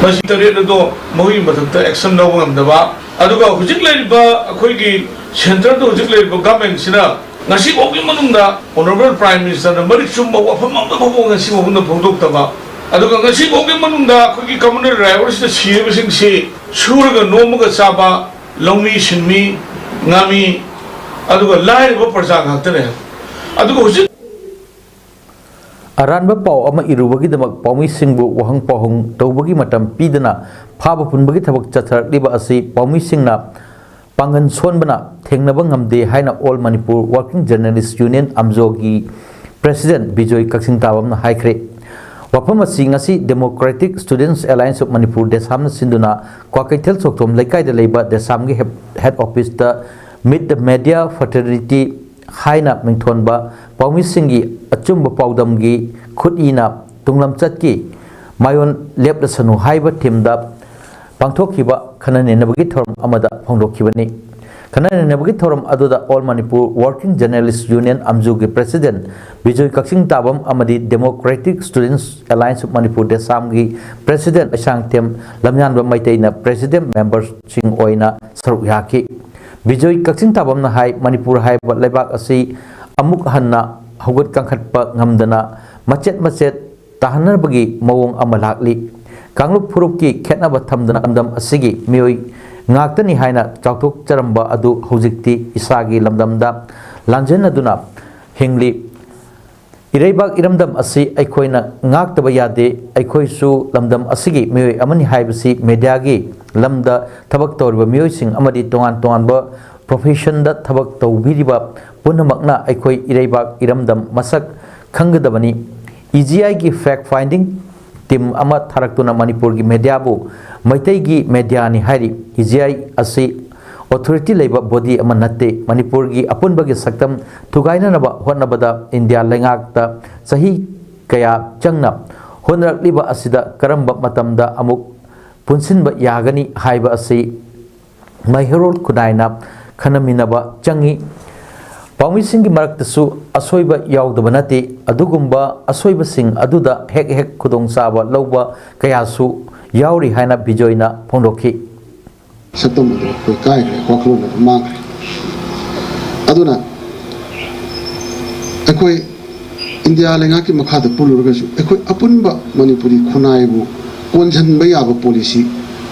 ꯃꯁꯤ ꯇꯔꯦꯠ ꯑꯗꯣ ꯃꯈꯣꯏꯒꯤ ꯃꯊꯛꯇ ꯑꯦꯛꯁꯟ ꯂꯧꯕ ꯉꯝꯗꯕ, ꯑꯗꯨꯒ ꯍꯧꯖꯤꯛ ꯂꯩꯔꯤꯕ ꯑꯩꯈꯣꯏꯒꯤ ꯁꯦꯟꯇꯔꯗ ꯍꯧꯖꯤꯛ ꯂꯩꯔꯤꯕ ꯒꯚꯔꯟꯃꯦꯟꯁꯤꯅ ꯉꯁꯤ ꯐꯥꯎꯒꯤ ꯃꯅꯨꯡꯗ ꯑꯣꯅꯔꯦꯕꯜ ꯄ꯭ꯔꯥꯏꯝ ꯃꯤꯅꯤꯁꯇꯔꯅ ꯃꯔꯤꯛ ꯆꯨꯝꯕ ꯋꯥꯐꯝ ꯑꯃꯠꯇ ꯐꯥꯎꯕ ꯉꯁꯤ ꯐꯥꯎꯕꯗ ꯐꯣꯡꯗꯣꯛꯇꯕ, ꯑꯗꯨꯒ ꯉꯁꯤ ꯐꯥꯎꯒꯤ ꯃꯅꯨꯡꯗ ꯑꯩꯈꯣꯏꯒꯤ ꯀꯃꯟꯋꯦꯜꯊ ꯗ꯭ꯔꯥꯏꯚꯔꯁꯤꯗ ꯁꯤꯔꯤꯕꯁꯤꯡꯁꯤ ꯁꯨꯔꯒ ꯅꯣꯝꯃꯒ ꯆꯥꯕ ꯂꯧꯃꯤ, ꯁꯤꯟꯃꯤ, ꯉꯥꯃꯤ, ꯑꯗꯨꯒ ꯂꯥꯏꯔꯕ ꯄ꯭ꯔꯖꯥ ꯉꯥꯛꯇꯅꯦ꯫ ꯑꯗꯨꯒ ꯍꯧꯖꯤꯛ ꯑꯔꯥꯟꯕ ꯄꯥꯎ ꯑꯃ ꯏꯔꯨꯕꯒꯤꯗꯃꯛ ꯄꯥꯎꯃꯤꯁꯤꯡꯕꯨ ꯋꯥꯍꯪ ꯄꯥꯎꯍꯪ ꯇꯧꯕꯒꯤ ꯃꯇꯝ ꯄꯤꯗꯅ ꯐꯥꯕ ꯄꯨꯟꯕꯒꯤ ꯊꯕꯛ ꯆꯠꯊꯔꯛꯂꯤꯕ ꯑꯁꯤ ꯄꯥꯎꯃꯤꯁꯤꯡꯅ ꯄꯥꯡꯒꯜ ꯁꯣꯟꯕꯅ ꯊꯦꯡꯅꯕ ꯉꯝꯗꯦ ꯍꯥꯏꯅ All Manipur Working Journalist Union, ꯑꯝꯖꯣꯒꯤ ꯄ꯭ꯔꯦꯁꯤꯗꯦꯟꯠ ꯕꯤꯖꯣꯏ ꯀꯛꯆꯤꯡ ꯇꯥꯕꯝꯅ ꯍꯥꯏꯈ꯭ꯔꯦ꯫ ꯋꯥꯐꯝ ꯑꯁꯤ ꯉꯁꯤ Democratic Students Alliance of Manipur, ꯗꯦꯁꯥꯝꯅ ꯁꯤꯟꯗꯨꯅ ꯀ꯭ꯋꯥꯀꯩꯊꯦꯜ ꯁꯣꯛꯊꯣꯝ ꯂꯩꯀꯥꯏꯗ ꯂꯩꯕ ꯗꯦꯁꯥꯝꯒꯤ ꯍꯦꯗ, ꯍꯦꯗ ꯑꯣꯐꯤꯁꯇ Meet the Media Fraternity ꯍꯥꯏꯅ ꯃꯤꯡꯊꯣꯟꯕ ꯄꯥꯎꯃꯤꯁꯤꯡꯒꯤ ꯑꯆꯨꯝꯕ ꯄꯥꯎꯗꯝꯒꯤ ꯈꯨꯠꯏꯅ ꯇꯨꯡꯂꯝꯆꯠꯀꯤ ꯃꯥꯌꯣꯟ ꯂꯦꯞꯂꯁꯅꯨ ꯍꯥꯏꯕ ꯊꯤꯝꯗ ꯄꯥꯡꯊꯣꯛꯈꯤꯕ ꯈꯟꯅ ꯅꯩꯅꯕꯒꯤ ꯊꯧꯔꯝ ꯑꯃꯗ ꯐꯣꯡꯗꯣꯛꯈꯤꯕꯅꯤ꯫ ꯈꯟꯅ ꯅꯩꯅꯕꯒꯤ ꯊꯧꯔꯝ ꯑꯗꯨꯗ All Manipur Working Journalist Union, ꯑꯝꯖꯨꯒꯤ ꯄ꯭ꯔꯦꯁꯤꯗꯦꯟꯠ ꯕꯤꯖꯣꯏ ꯀꯛꯆꯤꯡ ꯇꯥꯕꯝ ꯑꯃꯗꯤ Democratic Students Alliance of Manipur, ꯗꯦꯁꯥꯝꯒꯤ ꯄ꯭ꯔꯦꯁꯤꯗꯦꯟꯠ ꯂꯩꯁꯥꯡꯊꯦꯝ ꯂꯝꯌꯥꯟꯕ ꯃꯩꯇꯩꯅ ꯄ꯭ꯔꯦꯁꯤꯗꯦꯟꯠ ꯃꯦꯝꯕꯔꯁꯤꯡ ꯑꯣꯏꯅ ꯁꯔꯨꯛ ꯌꯥꯈꯤ꯫ ꯕꯤꯖꯣꯏ ꯀꯛꯆꯤꯡ ꯇꯥꯕꯝꯅ ꯍꯥꯏ, ꯃꯅꯤꯄꯨꯔ ꯍꯥꯏꯕ ꯂꯩꯕꯥꯛ ꯑꯁꯤ ꯑꯃꯨꯛ ꯍꯟꯅ ꯍꯧꯒꯠ ꯀꯥꯡꯈꯠꯄ ꯉꯝꯗꯅ ꯃꯆꯦꯠ ꯃꯆꯦꯠ ꯇꯥꯍꯟꯅꯕꯒꯤ ꯃꯑꯣꯡ ꯑꯃ ꯂꯥꯛꯂꯤ꯫ ꯀꯥꯡꯂꯨꯞ ꯐꯨꯔꯨꯞꯀꯤ ꯈꯦꯠꯅꯕ ꯊꯝꯗꯅ ꯂꯝꯗꯝ ꯑꯁꯤꯒꯤ ꯃꯤꯑꯣꯏ ꯉꯥꯛꯇꯅꯤ ꯍꯥꯏꯅ ꯆꯥꯎꯊꯣꯛꯆꯔꯝꯕ ꯑꯗꯨ ꯍꯧꯖꯤꯛꯇꯤ ꯏꯁꯥꯒꯤ ꯂꯝꯗꯝꯗ ꯂꯥꯟꯖꯦꯟꯅꯗꯨꯅ ꯍꯤꯡꯂꯤ꯫ ꯏꯔꯩꯕꯥꯛ ꯏꯔꯝꯗꯝ ꯑꯁꯤ ꯑꯩꯈꯣꯏꯅ ꯉꯥꯛꯇꯕ ꯌꯥꯗꯦ꯫ ꯑꯩꯈꯣꯏꯁꯨ ꯂꯝꯗꯝ ꯑꯁꯤꯒꯤ ꯃꯤꯑꯣꯏ ꯑꯃꯅꯤ ꯍꯥꯏꯕꯁꯤ ꯃꯦꯗꯤꯌꯥꯒꯤ ꯂꯝꯗ ꯊꯕꯛ ꯇꯧꯔꯤꯕ ꯃꯤꯑꯣꯏꯁꯤꯡ ꯑꯃꯗꯤ ꯇꯣꯉꯥꯟ ꯇꯣꯉꯥꯟꯕ professionꯗ ꯊꯕꯛ ꯇꯧꯕꯤꯔꯤꯕ ꯄꯨꯝꯅꯃꯛꯅ ꯑꯩꯈꯣꯏ ꯏꯔꯩꯕꯥꯛ ꯏꯔꯝꯗꯝ ꯃꯁꯛ ꯈꯪꯒꯗꯕꯅꯤ꯫ ꯏ ꯖꯤ ꯑꯥꯏꯒꯤ fact finding team ꯑꯃ ꯊꯥꯔꯛꯇꯨꯅ ꯃꯅꯤꯄꯨꯔꯒꯤ mediaꯕꯨ ꯃꯩꯇꯩꯒꯤ mediaꯅꯤ ꯍꯥꯏꯔꯤ꯫ ꯏ ꯖꯤ ꯑꯥꯏ ꯑꯁꯤ authority ꯂꯩꯕ body ꯑꯃ ꯅꯠꯇꯦ꯫ ꯃꯅꯤꯄꯨꯔꯒꯤ ꯑꯄꯨꯟꯕꯒꯤ ꯁꯛꯇꯝ ꯊꯨꯒꯥꯏꯅꯅꯕ ꯍꯣꯠꯅꯕꯗ ꯏꯟꯗꯤꯌꯥ ꯂꯩꯉꯥꯛꯇ ꯆꯍꯤ ꯀꯌꯥ ꯆꯪꯅ ꯍꯣꯠꯅꯔꯛꯂꯤꯕ ꯑꯁꯤꯗ ꯀꯔꯝꯕ ꯃꯇꯝꯗ ꯑꯃꯨꯛ ꯄꯨꯟꯁꯤꯟꯕ ꯌꯥꯒꯅꯤ ꯍꯥꯏꯕ ꯑꯁꯤ ꯃꯩꯍꯧꯔꯣꯜ ꯈꯨꯟꯅꯥꯏꯅ ꯈꯟꯅꯃꯤꯟꯅꯕ ꯆꯪꯏ꯫ ꯄꯥꯎꯃꯤꯁꯤꯡꯒꯤ ꯃꯔꯛꯇꯁꯨ ꯑꯁꯣꯏꯕ ꯌꯥꯎꯗꯕ ꯅꯠꯇꯦ꯫ ꯑꯗꯨꯒꯨꯝꯕ ꯑꯁꯣꯏꯕꯁꯤꯡ ꯑꯗꯨꯗ ꯍꯦꯛ ꯍꯦꯛ ꯈꯨꯗꯣꯡꯆꯥꯕ ꯂꯧꯕ ꯀꯌꯥꯁꯨ ꯌꯥꯎꯔꯤ ꯍꯥꯏꯅ ꯕꯤꯖꯣꯏꯅ ꯐꯣꯡꯗꯣꯛꯈꯤ꯫ ꯁꯛꯇꯝ ꯑꯗꯨ ꯑꯩꯈꯣꯏ ꯀꯥꯏꯈ꯭ꯔꯦ, ꯋꯥꯈꯜꯂꯣꯟ ꯑꯗꯨ ꯃꯥꯡꯈ꯭ꯔꯦ꯫ ꯑꯗꯨꯅ ꯑꯩꯈꯣꯏ ꯏꯟꯗꯤꯌꯥ ꯂꯩꯉꯥꯛꯀꯤ ꯃꯈꯥꯗ ꯄꯨꯜꯂꯨꯔꯒꯁꯨ ꯑꯩꯈꯣꯏ ꯑꯄꯨꯟꯕ ꯃꯅꯤꯄꯨꯔꯤ ꯈꯨꯟꯅꯥꯏꯕꯨ ꯀꯣꯟꯁꯤꯟꯕ ꯌꯥꯕ policy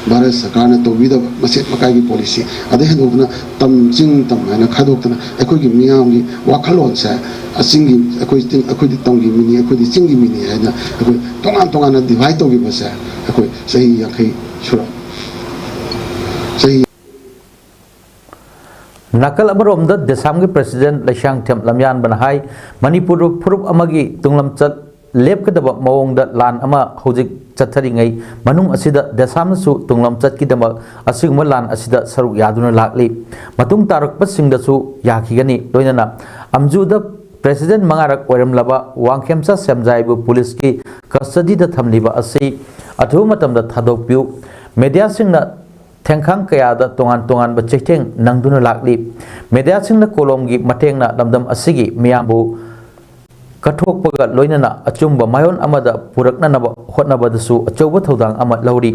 ꯚꯥꯔꯠ ꯁꯔꯀꯥꯔꯅ ꯇꯧꯕꯤꯗꯕ, ꯃꯆꯦꯠ ꯃꯀꯥꯏꯒꯤ policy, ꯑꯗꯩ ꯍꯦꯟꯗꯣꯛꯇꯅ ꯇꯝ, ꯆꯤꯡ ꯇꯝ ꯍꯥꯏꯅ ꯈꯥꯏꯗꯣꯛꯇꯅ ꯑꯩꯈꯣꯏꯒꯤ ꯃꯤꯌꯥꯝꯒꯤ ꯋꯥꯈꯜꯂꯣꯟꯁꯦ, ꯑ, ꯆꯤꯡꯒꯤ, ꯑꯩꯈꯣꯏ ꯆꯤꯡ, ꯑꯩꯈꯣꯏꯗꯤ ꯇꯝꯒꯤ ꯃꯤꯅꯤ, ꯑꯩꯈꯣꯏꯗꯤ ꯆꯤꯡꯒꯤ ꯃꯤꯅꯤ ꯍꯥꯏꯅ ꯑꯩꯈꯣꯏ ꯇꯣꯉꯥꯟ ꯇꯣꯉꯥꯟꯅ divide ꯇꯧꯈꯤꯕꯁꯦ ꯑꯩꯈꯣꯏ ꯆꯍꯤ ꯌꯥꯡꯈꯩ ꯁꯨꯔꯛ ꯆꯍꯤ ꯅꯥꯀꯜ ꯑꯃꯔꯣꯝꯗ ꯗꯦꯁꯥꯝꯒꯤ president ꯂꯩꯁꯥꯡꯊꯦꯝ ꯂꯝꯌꯥꯟꯕꯅ ꯍꯥꯏ, ꯃꯅꯤꯄꯨꯔꯗ ꯐꯨꯔꯨꯞ ꯑꯃꯒꯤ ꯇꯨꯡꯂꯝꯆꯠ ꯂꯦꯞꯀꯗꯕ ꯃꯑꯣꯡꯗ ꯂꯥꯟ ꯑꯃ ꯍꯧꯖꯤꯛ ꯆꯠꯊꯔꯤꯉꯩ ꯃꯅꯨꯡ ꯑꯁꯤꯗ ꯗꯦꯁꯥꯝꯅꯁꯨ ꯇꯨꯡꯂꯝꯆꯠꯀꯤꯗꯃꯛ ꯑꯁꯤꯒꯨꯝꯕ ꯂꯥꯟ ꯑꯁꯤꯗ ꯁꯔꯨꯛ ꯌꯥꯗꯨꯅ ꯂꯥꯛꯂꯤ꯫ ꯃꯇꯨꯡ ꯇꯥꯔꯛꯄꯁꯤꯡꯗꯁꯨ ꯌꯥꯈꯤꯒꯅꯤ꯫ ꯂꯣꯏꯅꯅ ꯑꯝꯖꯨꯗ president ꯃꯉꯥꯔꯛ ꯑꯣꯏꯔꯝꯂꯕ ꯋꯥꯡꯈꯦꯝꯆꯥ ꯁꯦꯝꯖꯥꯏꯕꯨ ꯄꯨꯂꯤꯁꯀꯤ custodyꯗ ꯊꯝꯂꯤꯕ ꯑꯁꯤ ꯑꯊꯨꯕ ꯃꯇꯝꯗ ꯊꯥꯗꯣꯛꯄꯤꯌꯨ꯫ Mediaꯁꯤꯡꯅ ꯊꯦꯡꯈꯥꯡ ꯀꯌꯥꯗ ꯇꯣꯉꯥꯟ ꯇꯣꯉꯥꯟꯕ ꯆꯩꯊꯦꯡ ꯅꯪꯗꯨꯅ ꯂꯥꯛꯂꯤ꯫ Mediaꯁꯤꯡꯅ ꯀꯣꯂꯣꯝꯒꯤ ꯃꯇꯦꯡꯅ ꯂꯝꯗꯝ ꯑꯁꯤꯒꯤ ꯃꯤꯌꯥꯝꯕꯨ ꯀꯠꯊꯣꯛꯄꯒ ꯂꯣꯏꯅꯅ ꯑꯆꯨꯝꯕ ꯃꯥꯏꯑꯣꯟ ꯑꯃꯗ ꯄꯨꯔꯛꯅꯅꯕ ꯍꯣꯠꯅꯕꯗꯁꯨ ꯑꯆꯧꯕ ꯊꯧꯗꯥꯡ ꯑꯃ ꯂꯧꯔꯤ꯫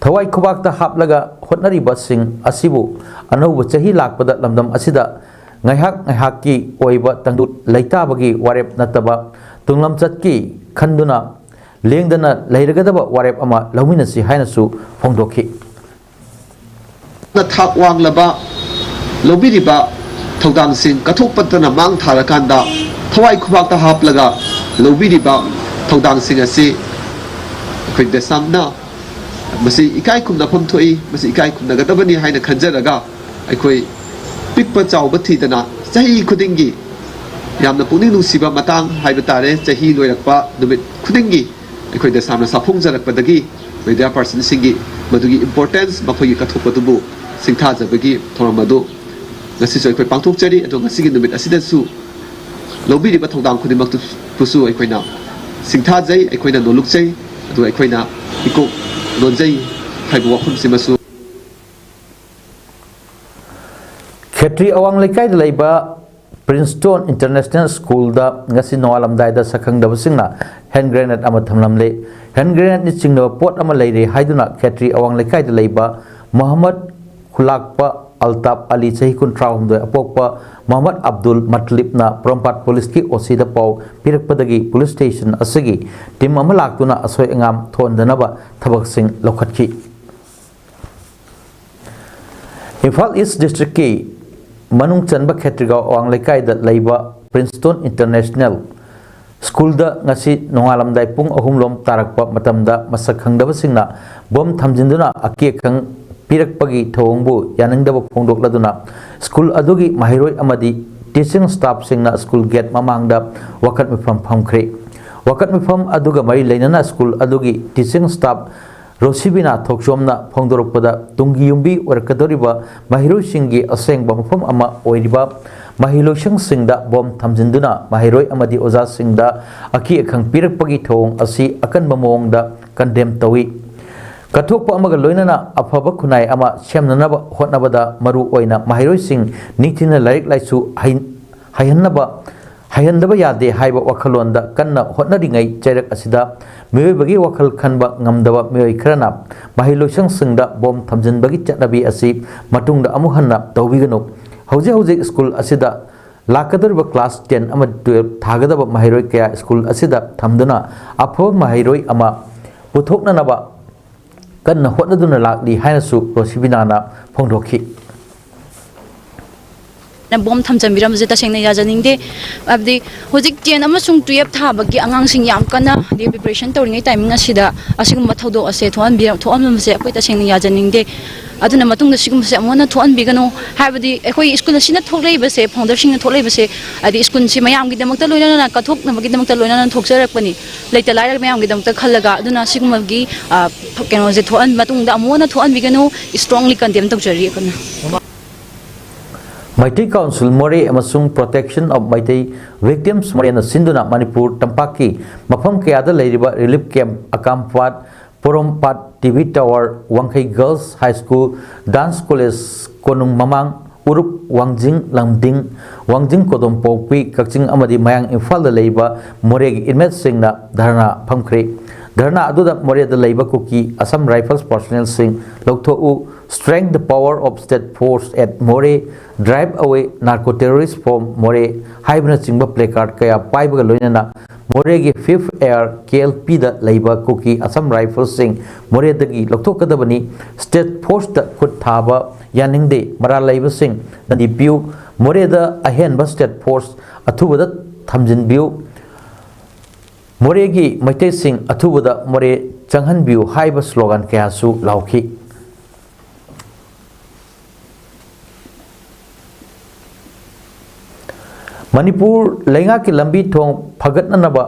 ꯊꯋꯥꯏ ꯈꯨꯕꯥꯛꯇ ꯍꯥꯞꯂꯒ ꯍꯣꯠꯅꯔꯤꯕꯁꯤꯡ ꯑꯁꯤꯕꯨ ꯑꯅꯧꯕ ꯆꯍꯤ ꯂꯥꯛꯄꯗ ꯂꯝꯗꯝ ꯑꯁꯤꯗ ꯉꯥꯏꯍꯥꯛ ꯉꯥꯏꯍꯥꯛꯀꯤ ꯑꯣꯏꯕ ꯇꯪꯗꯨ ꯂꯩꯇꯥꯕꯒꯤ ꯋꯥꯔꯦꯞ ꯅꯠꯇꯕ ꯇꯨꯡꯂꯝꯆꯠꯀꯤ ꯈꯟꯗꯨꯅ ꯂꯦꯡꯗꯅ ꯂꯩꯔꯒꯗꯕ ꯋꯥꯔꯦꯞ ꯑꯃ ꯂꯧꯃꯤꯟꯅꯁꯤ ꯍꯥꯏꯅꯁꯨ ꯐꯣꯡꯗꯣꯛꯈꯤ꯫ ꯊꯥꯛ ꯋꯥꯡꯂꯕ ꯂꯧꯕꯤꯔꯤꯕ ꯊꯧꯗꯥꯡꯁꯤꯡ ꯀꯠꯊꯣꯛꯄꯇꯅ ꯃꯥꯡ ꯊꯥꯔꯀꯥꯟꯗ ꯊꯋꯥꯏ ꯈꯨꯕꯥꯛꯇ ꯍꯥꯞꯂꯒ ꯂꯧꯕꯤꯔꯤꯕ ꯊꯧꯗꯥꯡꯁꯤꯡ ꯑꯁꯤ ꯑꯩꯈꯣꯏ ꯗꯦꯁꯥꯝꯅ ꯃꯁꯤ ꯏꯀꯥꯏ ꯈꯨꯝꯅꯐꯝ ꯊꯣꯛꯏ, ꯃꯁꯤ ꯏꯀꯥꯏ ꯈꯨꯝꯅꯒꯗꯕꯅꯤ ꯍꯥꯏꯅ ꯈꯟꯖꯔꯒ ꯑꯩꯈꯣꯏ ꯄꯤꯛꯄ ꯆꯥꯎꯕ ꯊꯤꯗꯅ ꯆꯍꯤ ꯈꯨꯗꯤꯡꯒꯤ ꯌꯥꯝꯅ ꯄꯨꯛꯅꯤꯡ ꯅꯨꯡꯁꯤꯕ ꯃꯇꯥꯡ ꯍꯥꯏꯕ ꯇꯥꯔꯦ, ꯆꯍꯤ ꯂꯣꯏꯔꯛꯄ ꯅꯨꯃꯤꯠ ꯈꯨꯗꯤꯡꯒꯤ ꯑꯩꯈꯣꯏ ꯗꯁꯥꯝꯅ ꯁꯥꯐꯣꯡꯖꯔꯛꯄꯗꯒꯤ ꯃꯦꯗꯤꯌꯥ ꯄꯥꯔꯁꯟꯁꯤꯡꯒꯤ ꯃꯗꯨꯒꯤ ꯏꯝꯄꯣꯔꯇꯦꯟꯁ, ꯃꯈꯣꯏꯒꯤ ꯀꯠꯊꯣꯛꯄꯗꯨꯕꯨ ꯁꯤꯡꯊꯥꯖꯕꯒꯤ ꯊꯧꯔꯝ ꯑꯗꯨ ꯉꯁꯤꯁꯨ ꯑꯩꯈꯣꯏ ꯄꯥꯡꯊꯣꯛꯆꯔꯤ꯫ ꯑꯗꯣ ꯉꯁꯤꯒꯤ ꯅꯨꯃꯤꯠ ꯑꯁꯤꯗꯁꯨ ꯂꯧꯕꯤꯔꯤꯕ ꯊꯧꯗꯥꯡ ꯈꯨꯗꯤꯡꯃꯛꯇꯨꯕꯨꯁꯨ ꯑꯩꯈꯣꯏꯅ ꯁꯤꯡꯊꯥꯖꯩ, ꯑꯩꯈꯣꯏꯅ ꯅꯣꯂꯨꯛꯆꯩ, ꯑꯗꯨꯒ ꯑꯩꯈꯣꯏꯅ ꯏꯀꯣꯛ ꯅꯣꯟꯖꯩ ꯍꯥꯏꯕ ꯋꯥꯐꯝꯁꯤꯃꯁꯨ꯫ ꯈꯦꯇ꯭ꯔꯤ ꯑꯋꯥꯡ ꯂꯩꯀꯥꯏꯗ ꯂꯩꯕ ꯄ꯭ꯔꯤꯟꯁꯇꯣꯟ ꯏꯟꯇꯔꯅꯦꯁꯅꯦꯜ ꯁ꯭ꯀꯨꯜꯗ ꯉꯁꯤ ꯅꯣꯡꯉꯥꯜꯂꯝꯗꯥꯏꯗ ꯁꯛꯈꯪꯗꯕꯁꯤꯡꯅ ꯍꯦꯟ ꯒ꯭ꯔꯦꯅꯦꯗ ꯑꯃ ꯊꯝꯂꯝꯂꯦ꯫ ꯍꯦꯟ ꯒ꯭ꯔꯦꯅꯦꯗꯅ ꯆꯤꯡꯅꯕ ꯄꯣꯠ ꯑꯃ ꯂꯩꯔꯦ ꯍꯥꯏꯗꯨꯅ ꯈꯦꯇ꯭ꯔꯤ ꯑꯋꯥꯡ ꯂꯩꯀꯥꯏꯗ ꯂꯩꯕ ꯃꯣꯍꯝꯃꯗ ꯈꯨꯂꯥꯛꯄ ꯑꯜꯇꯥꯞ ꯑꯂꯤ, ꯆꯍꯤ ꯀꯨꯟꯊ꯭ꯔꯥꯍꯨꯝꯗꯣꯏ, ꯑꯄꯣꯛꯄ ꯃꯣꯍꯝꯃꯗ ꯑꯕꯗꯨꯜ ꯃꯠꯂꯤꯕꯅ ꯄꯣꯔꯣꯝꯄꯥꯠ ꯄꯨꯂꯤꯁꯀꯤ ꯑꯣ ꯁꯤꯗ ꯄꯥꯎ ꯄꯤꯔꯛꯄꯗꯒꯤ ꯄꯨꯂꯤꯁ ꯁ꯭ꯇꯦꯁꯟ ꯑꯁꯤꯒꯤ ꯇꯤꯝ ꯑꯃ ꯂꯥꯛꯇꯨꯅ ꯑꯁꯣꯏ ꯑꯉꯥꯝ ꯊꯣꯛꯍꯟꯗꯅꯕ ꯊꯕꯛꯁꯤꯡ ꯂꯧꯈꯠꯈꯤ꯫ ꯏꯝꯐꯥꯜ ꯏꯁ ꯗꯤꯁꯇ꯭ꯔꯤꯛꯀꯤ ꯃꯅꯨꯡ ꯆꯟꯕ ꯈꯦꯇ꯭ꯔꯤꯒꯥꯎ ꯑꯋꯥꯡ ꯂꯩꯀꯥꯏꯗ ꯂꯩꯕ ꯄ꯭ꯔꯤꯟꯁꯇꯣꯟ ꯏꯟꯇꯔꯅꯦꯁꯅꯦꯜ ꯁ꯭ꯀꯨꯜꯗ ꯉꯁꯤ ꯅꯣꯡꯉꯥꯜꯂꯝꯗꯥꯏ ꯄꯨꯡ ꯑꯍꯨꯝ ꯂꯣꯝ ꯇꯥꯔꯛꯄ ꯃꯇꯝꯗ ꯃꯁꯛ ꯈꯪꯗꯕꯁꯤꯡꯅ ꯕꯣꯝ ꯊꯝꯖꯤꯟꯗꯨꯅ ꯑꯀꯤ ꯑꯈꯪ ꯄꯤꯔꯛꯄꯒꯤ ꯊꯧꯑꯣꯡꯕꯨ ꯌꯥꯅꯤꯡꯗꯕ ꯐꯣꯡꯗꯣꯛꯂꯗꯨꯅ ꯁ꯭ꯀꯨꯜ ꯑꯗꯨꯒꯤ ꯃꯍꯩꯔꯣꯏ ꯑꯃꯗꯤ ꯇꯤꯆꯤꯡ ꯁ꯭ꯇꯥꯐꯁꯤꯡꯅ ꯁ꯭ꯀꯨꯜ ꯒꯦꯠ ꯃꯃꯥꯡꯗ ꯋꯥꯀꯠ ꯃꯤꯐꯝ ꯐꯝꯈ꯭ꯔꯦ꯫ ꯋꯥꯀꯠ ꯃꯤꯐꯝ ꯑꯗꯨꯒ ꯃꯔꯤ ꯂꯩꯅꯅ ꯁ꯭ꯀꯨꯜ ꯑꯗꯨꯒꯤ ꯇꯤꯆꯤꯡ ꯁ꯭ꯇꯥꯐ ꯔꯣꯁꯤꯕꯤꯅꯥ ꯊꯣꯛꯆꯣꯝꯅ ꯐꯣꯡꯗꯣꯔꯛꯄꯗ, ꯇꯨꯡꯒꯤ ꯌꯨꯝꯕꯤ ꯑꯣꯏꯔꯛꯀꯗꯧꯔꯤꯕ ꯃꯍꯩꯔꯣꯏꯁꯤꯡꯒꯤ ꯑꯁꯦꯡꯕ ꯃꯐꯝ ꯑꯃ ꯑꯣꯏꯔꯤꯕ ꯃꯍꯩ ꯂꯣꯏꯁꯪꯁꯤꯡꯗ ꯕꯣꯝ ꯊꯝꯖꯤꯟꯗꯨꯅ ꯃꯍꯩꯔꯣꯏ ꯑꯃꯗꯤ ꯑꯣꯖꯥꯁꯤꯡꯗ ꯑꯀꯤ ꯑꯈꯪ ꯄꯤꯔꯛꯄꯒꯤ ꯊꯧꯑꯣꯡ ꯑꯁꯤ ꯑꯀꯟꯕ ꯃꯑꯣꯡꯗ ꯀꯟꯗꯦꯝ ꯇꯧꯏ꯫ ꯀꯠꯊꯣꯛꯄ ꯑꯃꯒ ꯂꯣꯏꯅꯅ ꯑꯐꯕ ꯈꯨꯟꯅꯥꯏ ꯑꯃ ꯁꯦꯝꯅꯅꯕ ꯍꯣꯠꯅꯕꯗ ꯃꯔꯨ ꯑꯣꯏꯅ ꯃꯍꯩꯔꯣꯏꯁꯤꯡ ꯅꯤꯡꯊꯤꯅ ꯂꯥꯏꯔꯤꯛ ꯂꯥꯏꯁꯨ ꯍꯩ-, ꯍꯩꯍꯟꯅꯕ ꯍꯩꯍꯟꯗꯕ ꯌꯥꯗꯦ ꯍꯥꯏꯕ ꯋꯥꯈꯜꯂꯣꯟꯗ ꯀꯟꯅ ꯍꯣꯠꯅꯔꯤꯉꯩ ꯆꯩꯔꯛ ꯑꯁꯤꯗ ꯃꯤꯑꯣꯏꯕꯒꯤ ꯋꯥꯈꯜ ꯈꯟꯕ ꯉꯝꯗꯕ ꯃꯤꯑꯣꯏ ꯈꯔꯅ ꯃꯍꯩ ꯂꯣꯏꯁꯪꯁꯤꯡꯗ ꯕꯣꯝ ꯊꯝꯖꯤꯟꯕꯒꯤ ꯆꯠꯅꯕꯤ ꯑꯁꯤ ꯃꯇꯨꯡꯗ ꯑꯃꯨꯛ ꯍꯟꯅ ꯇꯧꯕꯤꯒꯅꯨ꯫ ꯍꯧꯖꯤꯛ ꯍꯧꯖꯤꯛ ꯁ꯭ꯀꯨꯜ ꯑꯁꯤꯗ ꯂꯥꯛꯀꯗꯧꯔꯤꯕ ꯀ꯭ꯂꯥꯁ ꯇꯦꯟ ꯑꯃꯗꯤ ꯇꯨꯌꯦꯜꯐ ꯊꯥꯒꯗꯕ ꯃꯍꯩꯔꯣꯏ ꯀꯌꯥ ꯁ꯭ꯀꯨꯜ ꯑꯁꯤꯗ ꯊꯝꯗꯨꯅ ꯑꯐꯕ ꯃꯍꯩꯔꯣꯏ ꯑꯃ ꯄꯨꯊꯣꯛꯅꯅꯕ ꯀꯟꯅ ꯍꯣꯠꯅꯗꯨꯅ ꯂꯥꯛꯂꯤ ꯍꯥꯏꯅꯁꯨ ꯔꯣꯁꯤꯕꯤꯅꯥꯅ ꯐꯣꯡꯗꯣꯛꯈꯤ꯫ ꯕꯣꯝ ꯊꯝꯖꯤꯟꯕꯤꯔꯝꯕꯁꯦ ꯇꯁꯦꯡꯅ ꯌꯥꯖꯅꯤꯡꯗꯦ꯫ ꯍꯥꯏꯕꯗꯤ ꯍꯧꯖꯤꯛ ꯇꯦꯟ ꯑꯃꯁꯨꯡ ꯇꯨꯌꯦꯜꯞ ꯊꯥꯕꯒꯤ ꯑꯉꯥꯡꯁꯤꯡ ꯌꯥꯝ ꯀꯟꯅ ꯍꯥꯏꯗꯤ ꯄ꯭ꯔꯤꯄꯦꯔꯦꯁꯟ ꯇꯧꯔꯤꯉꯩ ꯇꯥꯏꯃꯤꯡ ꯑꯁꯤꯗ ꯑꯁꯤꯒꯨꯝꯕ ꯊꯧꯗꯣꯛ ꯑꯁꯦ ꯊꯣꯛꯍꯟꯕꯤꯔ-, ꯊꯣꯛꯍꯟꯕꯁꯦ ꯑꯩꯈꯣꯏ ꯇꯁꯦꯡꯅ ꯌꯥꯖꯅꯤꯡꯗꯦ꯫ ꯑꯗꯨꯅ ꯃꯇꯨꯡꯗ ꯁꯤꯒꯨꯝꯕꯁꯦ ꯑꯃꯨꯛ ꯍꯟꯅ ꯊꯣꯛꯍꯟꯕꯤꯒꯅꯨ꯫ ꯍꯥꯏꯕꯗꯤ ꯑꯩꯈꯣꯏ ꯁ꯭ꯀꯨꯜ ꯑꯁꯤꯅ ꯊꯣꯛꯂꯛꯏꯕꯁꯦ, ꯐꯥꯎꯟꯗꯔꯁꯤꯡꯅ ꯊꯣꯛꯂꯛꯏꯕꯁꯦ, ꯍꯥꯏꯗꯤ ꯁ꯭ꯀꯨꯜꯁꯤ ꯃꯌꯥꯝꯒꯤꯗꯃꯛꯇ ꯂꯣꯏꯅꯅ ꯀꯠꯊꯣꯛꯅꯕꯒꯤꯗꯃꯛꯇ ꯂꯣꯏꯅꯅ ꯊꯣꯛꯆꯔꯛꯄꯅꯤ, ꯂꯩꯇ ꯂꯥꯏꯔ ꯃꯌꯥꯝꯒꯤꯗꯃꯛꯇ ꯈꯜꯂꯒ꯫ ꯑꯗꯨꯅ ꯁꯤꯒꯨꯝꯕꯒꯤ, ꯑ, ꯀꯩꯅꯣꯁꯦ ꯊꯣꯛꯍꯟ-, ꯃꯇꯨꯡꯗ ꯑꯃꯨꯛ ꯍꯟꯅ ꯊꯣꯛꯍꯟꯕꯤꯒꯅꯨ, strongly condemn ꯇꯧꯖꯔꯤ ꯑꯩꯈꯣꯏꯅ꯫ ꯃꯩꯇꯩ ꯀꯥꯎꯟꯁꯤꯜ ꯃꯣꯔꯦ ꯑꯃꯁꯨꯡ Protection of Meitei Victims ꯃꯣꯔꯦꯅ ꯁꯤꯟꯗꯨꯅ ꯃꯅꯤꯄꯨꯔ ꯇꯝꯄꯥꯛꯀꯤ ꯃꯐꯝ ꯀꯌꯥꯗ ꯂꯩꯔꯤꯕ ꯔꯤꯂꯤꯐ ꯀꯦꯝꯞ, ꯑꯀꯥꯝꯄꯥꯠ, ꯄꯣꯔꯣꯝꯄꯥꯠ, T V tower, Wangkhei girls high school, dance college, ꯀꯣꯅꯨꯡ ꯃꯃꯥꯡ, ꯎꯔꯨꯞ, ꯋꯥꯡꯖꯤꯡ, ꯂꯝꯗꯤꯡ, ꯋꯥꯡꯖꯤꯡ, ꯀꯣꯗꯣꯝꯄꯣꯛꯄꯤ, ꯀꯛꯆꯤꯡ ꯑꯃꯗꯤ ꯃꯌꯥꯡ ꯏꯝꯐꯥꯜꯗ ꯂꯩꯔꯤꯕ ꯃꯣꯔꯦꯒꯤ ꯏꯟꯃꯦꯠꯁꯤꯡꯅ ꯙꯔꯅꯥ ꯐꯝꯈ꯭ꯔꯦ꯫ ꯙꯔꯅꯥ ꯑꯗꯨꯗ ꯃꯣꯔꯦꯗ ꯂꯩꯕ ꯀꯨꯀꯤ ꯑꯁꯥꯝ ꯔꯥꯏꯐꯜꯁ ꯄꯥꯔꯁꯣꯅꯦꯜꯁꯤꯡ ꯂꯧꯊꯣꯛꯎ, Strengthen the Power of State Force at More, Drive Away Narco Terrorists from More ꯍꯥꯏꯕꯅꯆꯤꯡꯕ ꯄ꯭ꯂꯦꯀꯥꯔꯗ ꯀꯌꯥ ꯄꯥꯏꯕꯒ ꯂꯣꯏꯅꯅ ꯃꯣꯔꯦꯒꯤ ꯐꯤꯐ ꯑꯦꯌꯥꯔ ꯀꯦ ꯑꯦꯜ ꯄꯤꯗ ꯂꯩꯕ ꯀꯨꯀꯤ ꯑꯁꯥꯝ ꯔꯥꯏꯐꯜꯁꯤꯡ ꯃꯣꯔꯦꯗꯒꯤ ꯂꯧꯊꯣꯛꯀꯗꯕꯅꯤ꯫ ꯁ꯭ꯇꯦꯠ ꯐꯣꯔꯁꯇ ꯈꯨꯠ ꯊꯥꯕ ꯌꯥꯅꯤꯡꯗꯦ꯫ ꯃꯔꯥꯜ ꯂꯩꯕꯁꯤꯡ ꯗꯟꯗꯤ ꯄꯤꯌꯨ꯫ ꯃꯣꯔꯦꯗ ꯑꯍꯦꯟꯕ ꯁ꯭ꯇꯦꯠ ꯐꯣꯔꯁ ꯑꯊꯨꯕꯗ ꯊꯝꯖꯤꯟꯕꯤꯌꯨ꯫ ꯃꯣꯔꯦꯒꯤ ꯃꯩꯇꯩꯁꯤꯡ ꯑꯊꯨꯕꯗ ꯃꯣꯔꯦ ꯆꯪꯍꯟꯕꯤꯌꯨ ꯍꯥꯏꯕ ꯁ꯭ꯂꯣꯒꯥꯟ ꯀꯌꯥꯁꯨ ꯂꯥꯎꯈꯤ꯫ ꯃꯅꯤꯄꯨꯔ ꯂꯩꯉꯥꯛꯀꯤ ꯂꯝꯕꯤ ꯊꯣꯡ ꯐꯒꯠꯅꯅꯕ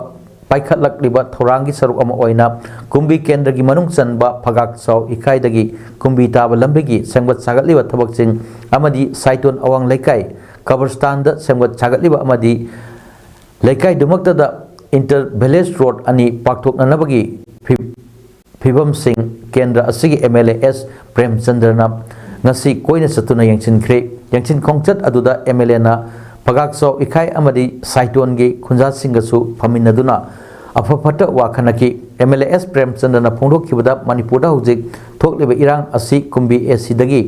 ꯄꯥꯏꯈꯠꯂꯛꯂꯤꯕ ꯊꯧꯔꯥꯡꯒꯤ ꯁꯔꯨꯛ ꯑꯃ ꯑꯣꯏꯅ ꯀꯨꯝꯕꯤ ꯀꯦꯟꯗ꯭ꯔꯒꯤ ꯃꯅꯨꯡ ꯆꯟꯕ ꯐꯒꯥꯛꯆꯥꯎ ꯏꯀꯥꯏꯗꯒꯤ ꯀꯨꯝꯕꯤ ꯇꯥꯕ ꯂꯝꯕꯤꯒꯤ ꯁꯦꯝꯒꯠ ꯁꯥꯒꯠꯂꯤꯕ ꯊꯕꯛꯁꯤꯡ ꯑꯃꯗꯤ ꯁꯥꯏꯇꯣꯟ ꯑꯋꯥꯡ ꯂꯩꯀꯥꯏ ꯀꯕꯔꯁꯇꯥꯟꯗ ꯁꯦꯝꯒꯠ ꯁꯥꯒꯠꯂꯤꯕ ꯑꯃꯗꯤ ꯂꯩꯀꯥꯏꯗꯨꯃꯛꯇꯗ ꯏꯟꯇꯔ ꯚꯤꯂꯦꯖ ꯔꯣꯗ ꯑꯅꯤ ꯄꯥꯛꯊꯣꯛꯅꯅꯕꯒꯤ ꯐꯤ-, ꯐꯤꯕꯝꯁꯤꯡ ꯀꯦꯟꯗ꯭ꯔ ꯑꯁꯤꯒꯤ ꯑꯦꯝ ꯑꯦꯜ ꯑꯦ ꯑꯦꯁ ꯄ꯭ꯔꯦꯝꯆꯟꯗ꯭ꯔꯅ ꯉꯁꯤ ꯀꯣꯏꯅ ꯆꯠꯇꯨꯅ ꯌꯦꯡꯁꯤꯟꯈ꯭ꯔꯦ꯫ ꯌꯦꯡꯁꯤꯟ ꯈꯣꯡꯆꯠ ꯑꯗꯨꯗ ꯑꯦꯝ ꯑꯦꯜ ꯑꯦꯅ ꯐꯒꯥꯛꯆꯥꯎ ꯏꯀꯥꯏ ꯑꯃꯗꯤ ꯁꯥꯏꯇꯣꯟꯒꯤ ꯈꯨꯟꯖꯥꯁꯤꯡꯒꯁꯨ ꯐꯝꯃꯤꯟꯅꯗꯨꯅ ꯑꯐ ꯐꯠꯇ ꯋꯥ ꯈꯟꯅꯈꯤ꯫ ꯑꯦꯝ ꯑꯦꯜ ꯑꯦ ꯑꯦꯁ ꯄ꯭ꯔꯦꯝꯆꯟꯗ꯭ꯔꯅ ꯐꯣꯡꯗꯣꯛꯈꯤꯕꯗ ꯃꯅꯤꯄꯨꯔꯗ ꯍꯧꯖꯤꯛ ꯊꯣꯛꯂꯤꯕ ꯏꯔꯥꯡ ꯑꯁꯤ ꯀꯨꯝꯕꯤ ꯑꯦ ꯁꯤꯗꯒꯤ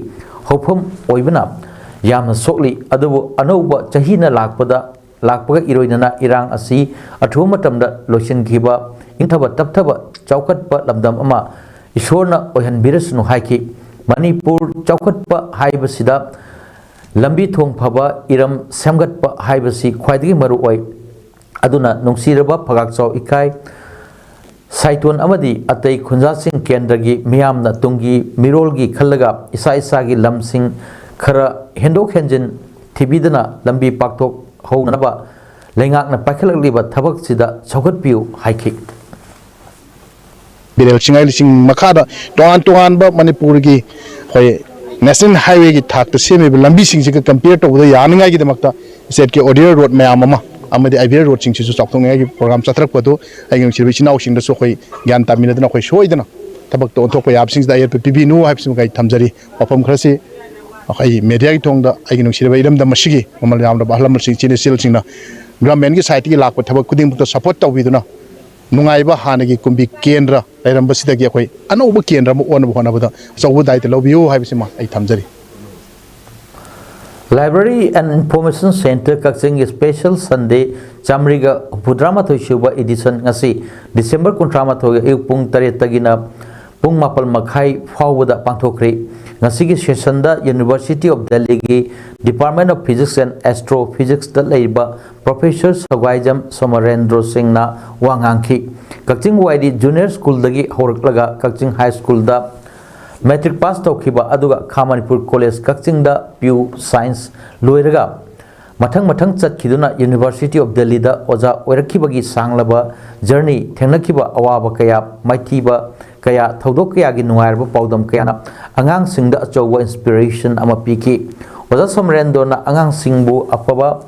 ꯍꯧꯐꯝ ꯑꯣꯏꯕꯅ ꯌꯥꯝꯅ ꯁꯣꯛꯂꯤ, ꯑꯗꯨꯕꯨ ꯑꯅꯧꯕ ꯆꯍꯤꯅ ꯂꯥꯛꯄꯗ ꯂꯥꯛꯄꯒ ꯏꯔꯣꯏꯅꯅ ꯏꯔꯥꯡ ꯑꯁꯤ ꯑꯊꯨꯕ ꯃꯇꯝꯗ ꯂꯣꯏꯁꯤꯟꯈꯤꯕ, ꯏꯪꯊꯕ ꯇꯞꯊꯕ ꯆꯥꯎꯈꯠꯄ ꯂꯝꯗꯝ ꯑꯃ ꯏꯁꯣꯔꯅ ꯑꯣꯏꯍꯟꯕꯤꯔꯁꯅꯨ ꯍꯥꯏꯈꯤ꯫ ꯃꯅꯤꯄꯨꯔ ꯆꯥꯎꯈꯠꯄ ꯍꯥꯏꯕꯁꯤꯗ ꯂꯝꯕꯤ ꯊꯣꯡ ꯐꯕ ꯏꯔꯝ ꯁꯦꯝꯒꯠꯄ ꯍꯥꯏꯕꯁꯤ ꯈ꯭ꯋꯥꯏꯗꯒꯤ ꯃꯔꯨ ꯑꯣꯏ꯫ ꯑꯗꯨꯅ ꯅꯨꯡꯁꯤꯔꯕ ꯐꯒꯥꯛꯆꯥꯎ ꯏꯀꯥꯏ ꯁꯥꯏꯇꯣꯟ ꯑꯃꯗꯤ ꯑꯇꯩ ꯈꯨꯟꯖꯥꯁꯤꯡ ꯀꯦꯟꯗ꯭ꯔꯒꯤ ꯃꯤꯌꯥꯝꯅ ꯇꯨꯡꯒꯤ ꯃꯤꯔꯣꯜꯒꯤ ꯈꯜꯂꯒ ꯏꯁꯥ ꯏꯁꯥꯒꯤ ꯂꯝꯁꯤꯡ ꯈꯔ ꯍꯦꯟꯗꯣꯛ ꯍꯦꯟꯖꯤꯟ ꯊꯤꯕꯤꯗꯅ ꯂꯝꯕꯤ ꯄꯥꯛꯊꯣꯛ ꯍꯧꯅꯅꯕ ꯂꯩꯉꯥꯛꯅ ꯄꯥꯏꯈꯠꯂꯛꯂꯤꯕ ꯊꯕꯛꯁꯤꯗ ꯁꯧꯒꯠꯄꯤꯌꯨ ꯍꯥꯏꯈꯤ꯫ ꯕꯤꯔꯦꯜ ꯆꯤꯡꯉꯥꯏ ꯂꯤꯁꯤꯡ ꯃꯈꯥꯗ ꯇꯣꯉꯥꯟ ꯇꯣꯉꯥꯟꯕ ꯃꯅꯤꯄꯨꯔꯒꯤ ꯑꯩꯈꯣꯏ ꯅꯦꯁꯅꯦꯜ ꯍꯥꯏꯋꯦꯒꯤ ꯊꯥꯛꯇ ꯁꯦꯝꯃꯤꯕ ꯂꯝꯕꯤꯁꯤꯡꯁꯤꯒ ꯀꯝꯄꯤꯌꯔ ꯇꯧꯕꯗ ꯌꯥꯅꯤꯡꯉꯥꯏꯒꯤꯗꯃꯛꯇ ꯁ꯭ꯇꯦꯠꯀꯤ ꯑꯣꯗꯤꯌꯔ ꯔꯣꯗ ꯃꯌꯥꯝ ꯑꯃ ꯑꯃꯗꯤ ꯑꯥꯏꯕꯤꯑꯦꯜ ꯔꯣꯗꯁꯤꯡꯁꯤꯁꯨ ꯆꯥꯎꯊꯣꯛꯅꯤꯡꯉꯥꯏꯒꯤ ꯄ꯭ꯔꯣꯒ꯭ꯔꯥꯝ ꯆꯠꯊꯔꯛꯄꯗꯨ ꯑꯩꯒꯤ ꯅꯨꯡꯁꯤꯔꯕ ꯏꯆꯤꯟ ꯏꯅꯥꯎꯁꯤꯡꯗꯁꯨ ꯑꯩꯈꯣꯏ ꯒ꯭ꯌꯥꯟ ꯇꯥꯃꯤꯟꯅꯗꯨꯅ ꯑꯩꯈꯣꯏ ꯁꯣꯏꯗꯅ ꯊꯕꯛꯇ ꯑꯣꯟꯊꯣꯛꯄ ꯌꯥꯕꯁꯤꯡꯁꯤꯗ ꯑꯌꯦꯠꯄ ꯄꯤꯕꯤꯅꯨ ꯍꯥꯏꯕꯁꯤꯃ ꯑꯩ ꯊꯝꯖꯔꯤ꯫ ꯋꯥꯐꯝ ꯈꯔꯁꯤ ꯑꯩꯈꯣꯏ ꯃꯦꯗꯤꯌꯥꯒꯤ ꯊꯣꯡꯗ ꯑꯩꯒꯤ ꯅꯨꯡꯁꯤꯔꯕ ꯏꯔꯝꯗꯝ ꯑꯁꯤꯒꯤ ꯃꯃꯜ ꯌꯥꯝꯂꯕ ꯑꯍꯜ ꯂꯃꯟꯁꯤꯡ, ꯏꯆꯤꯟ ꯏꯆꯦꯁꯤꯡꯅ ꯒꯚꯔꯟꯃꯦꯟꯒꯤ ꯁꯥꯏꯠꯇꯒꯤ ꯂꯥꯛꯄ ꯊꯕꯛ ꯈꯨꯗꯤꯡꯃꯛꯇ ꯁꯄꯣꯔꯠ ꯇꯧꯕꯤꯗꯨꯅ ꯅꯨꯡꯉꯥꯏꯕ ꯍꯥꯟꯅꯒꯤ ꯀꯨꯝꯕꯤ ꯀꯦꯟꯗ꯭ꯔ ꯂꯩꯔꯝꯕꯁꯤꯗꯒꯤ ꯑꯩꯈꯣꯏ ꯑꯅꯧꯕ ꯀꯦꯟꯗ꯭ꯔ ꯑꯃ ꯑꯣꯟꯅꯕ ꯍꯣꯠꯅꯕꯗ ꯑꯆꯧꯕ ꯗꯥꯏꯇ ꯂꯧꯕꯤꯌꯨ ꯍꯥꯏꯕꯁꯤꯃ ꯑꯩ ꯊꯝꯖꯔꯤ꯫ Library and Information Centre ꯀꯛꯆꯤꯡꯒꯤ Special Sunday ꯆꯥꯃꯔꯤꯒ ꯍꯨꯝꯐꯨꯇꯔꯥꯃꯥꯊꯣꯏ ꯁꯨꯕ edition ꯉꯁꯤ December ꯀꯨꯟꯊ꯭ꯔꯥꯃꯥꯊꯣꯏ ꯑꯌꯨꯛ ꯄꯨꯡ ꯇꯔꯦꯠꯇꯒꯤꯅ ꯄꯨꯡ ꯃꯥꯄꯜ ꯃꯈꯥꯏ ꯐꯥꯎꯕꯗ ꯄꯥꯡꯊꯣꯛꯈ꯭ꯔꯤ꯫ ꯉꯁꯤꯒꯤ sessionꯗ University of Delhiꯒꯤ Department of Physics and Astrophysicsꯇ ꯂꯩꯔꯤꯕ Professor ꯁꯒ꯭ꯋꯥꯏꯖꯝ ꯁꯣꯃꯔꯦꯟꯗ꯭ꯔꯣ ꯁꯤꯡꯅ ꯋꯥ ꯉꯥꯡꯈꯤ꯫ ꯀꯛꯆꯤꯡ ꯋꯥꯏꯔꯤ Junior Schoolꯗꯒꯤ ꯍꯧꯔꯛꯂꯒ ꯀꯛꯆꯤꯡ High Schoolꯗ matric pass ꯇꯧꯈꯤꯕ ꯑꯗꯨꯒ ꯈꯥ ꯃꯅꯤꯄꯨꯔ College ꯀꯛꯆꯤꯡꯗ ꯄꯤꯌꯨ Science ꯂꯣꯏꯔꯒ ꯃꯊꯪ ꯃꯊꯪ ꯆꯠꯈꯤꯗꯨꯅ University of Delhiꯗ ꯑꯣꯖꯥ ꯑꯣꯏꯔꯛꯈꯤꯕꯒꯤ ꯁꯥꯡꯂꯕ journey, ꯊꯦꯡꯅꯈꯤꯕ ꯑꯋꯥꯕ ꯀꯌꯥ, ꯃꯥꯏꯊꯤꯕ ꯀꯌꯥ, ꯊꯧꯗꯣꯛ ꯀꯌꯥꯒꯤ ꯅꯨꯡꯉꯥꯏꯔꯕ ꯄꯥꯎꯗꯝ ꯀꯌꯥꯅ ꯑꯉꯥꯡꯁꯤꯡꯗ ꯑꯆꯧꯕ inspiration ꯑꯃ ꯄꯤꯈꯤ꯫ ꯑꯣꯖꯥ ꯁꯣꯃꯔꯦꯟꯗ꯭ꯔꯣꯅ ꯑꯉꯥꯡꯁꯤꯡꯕꯨ ꯑꯐꯕ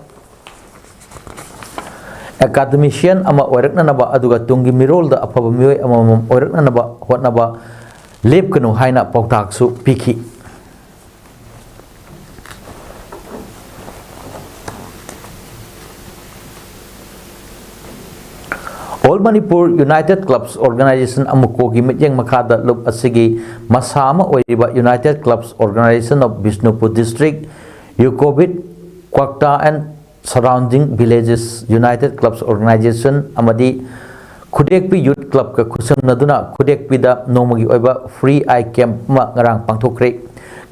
academician ꯑꯃ ꯑꯣꯏꯔꯛꯅꯅꯕ ꯑꯗꯨꯒ ꯇꯨꯡꯒꯤ ꯃꯤꯔꯣꯜꯗ ꯑꯐꯕ ꯃꯤꯑꯣꯏ ꯑꯃꯃꯝ ꯑꯣꯏꯔꯛꯅꯅꯕ ꯍꯣꯠꯅꯕ ꯂꯦꯞꯀꯅꯨ ꯍꯥꯏꯅ ꯄꯥꯎꯇꯥꯛꯁꯨ ꯄꯤꯈꯤ꯫ All Manipur United Clubs Organisation, ꯑꯃꯨꯀꯣꯒꯤ ꯃꯤꯠꯌꯦꯡ ꯃꯈꯥꯗ ꯂꯨꯞ ꯑꯁꯤꯒꯤ ꯃꯁꯥ ꯑꯃ ꯑꯣꯏꯔꯤꯕ United Clubs Organisation of Bishnupur District, Yukobit, Kwakta and Surrounding Villages United Clubs Organisation ꯑꯃꯗꯤ ꯈꯨꯗꯦꯛꯄꯤ Youth Clubꯀ ꯈꯨꯠꯁꯝꯅꯗꯨꯅ ꯈꯨꯗꯦꯛꯄꯤꯗ ꯅꯣꯡꯃꯒꯤ ꯑꯣꯏꯕ free eye camp ꯑꯃ ꯉꯔꯥꯡ ꯄꯥꯡꯊꯣꯛꯈ꯭ꯔꯦ꯫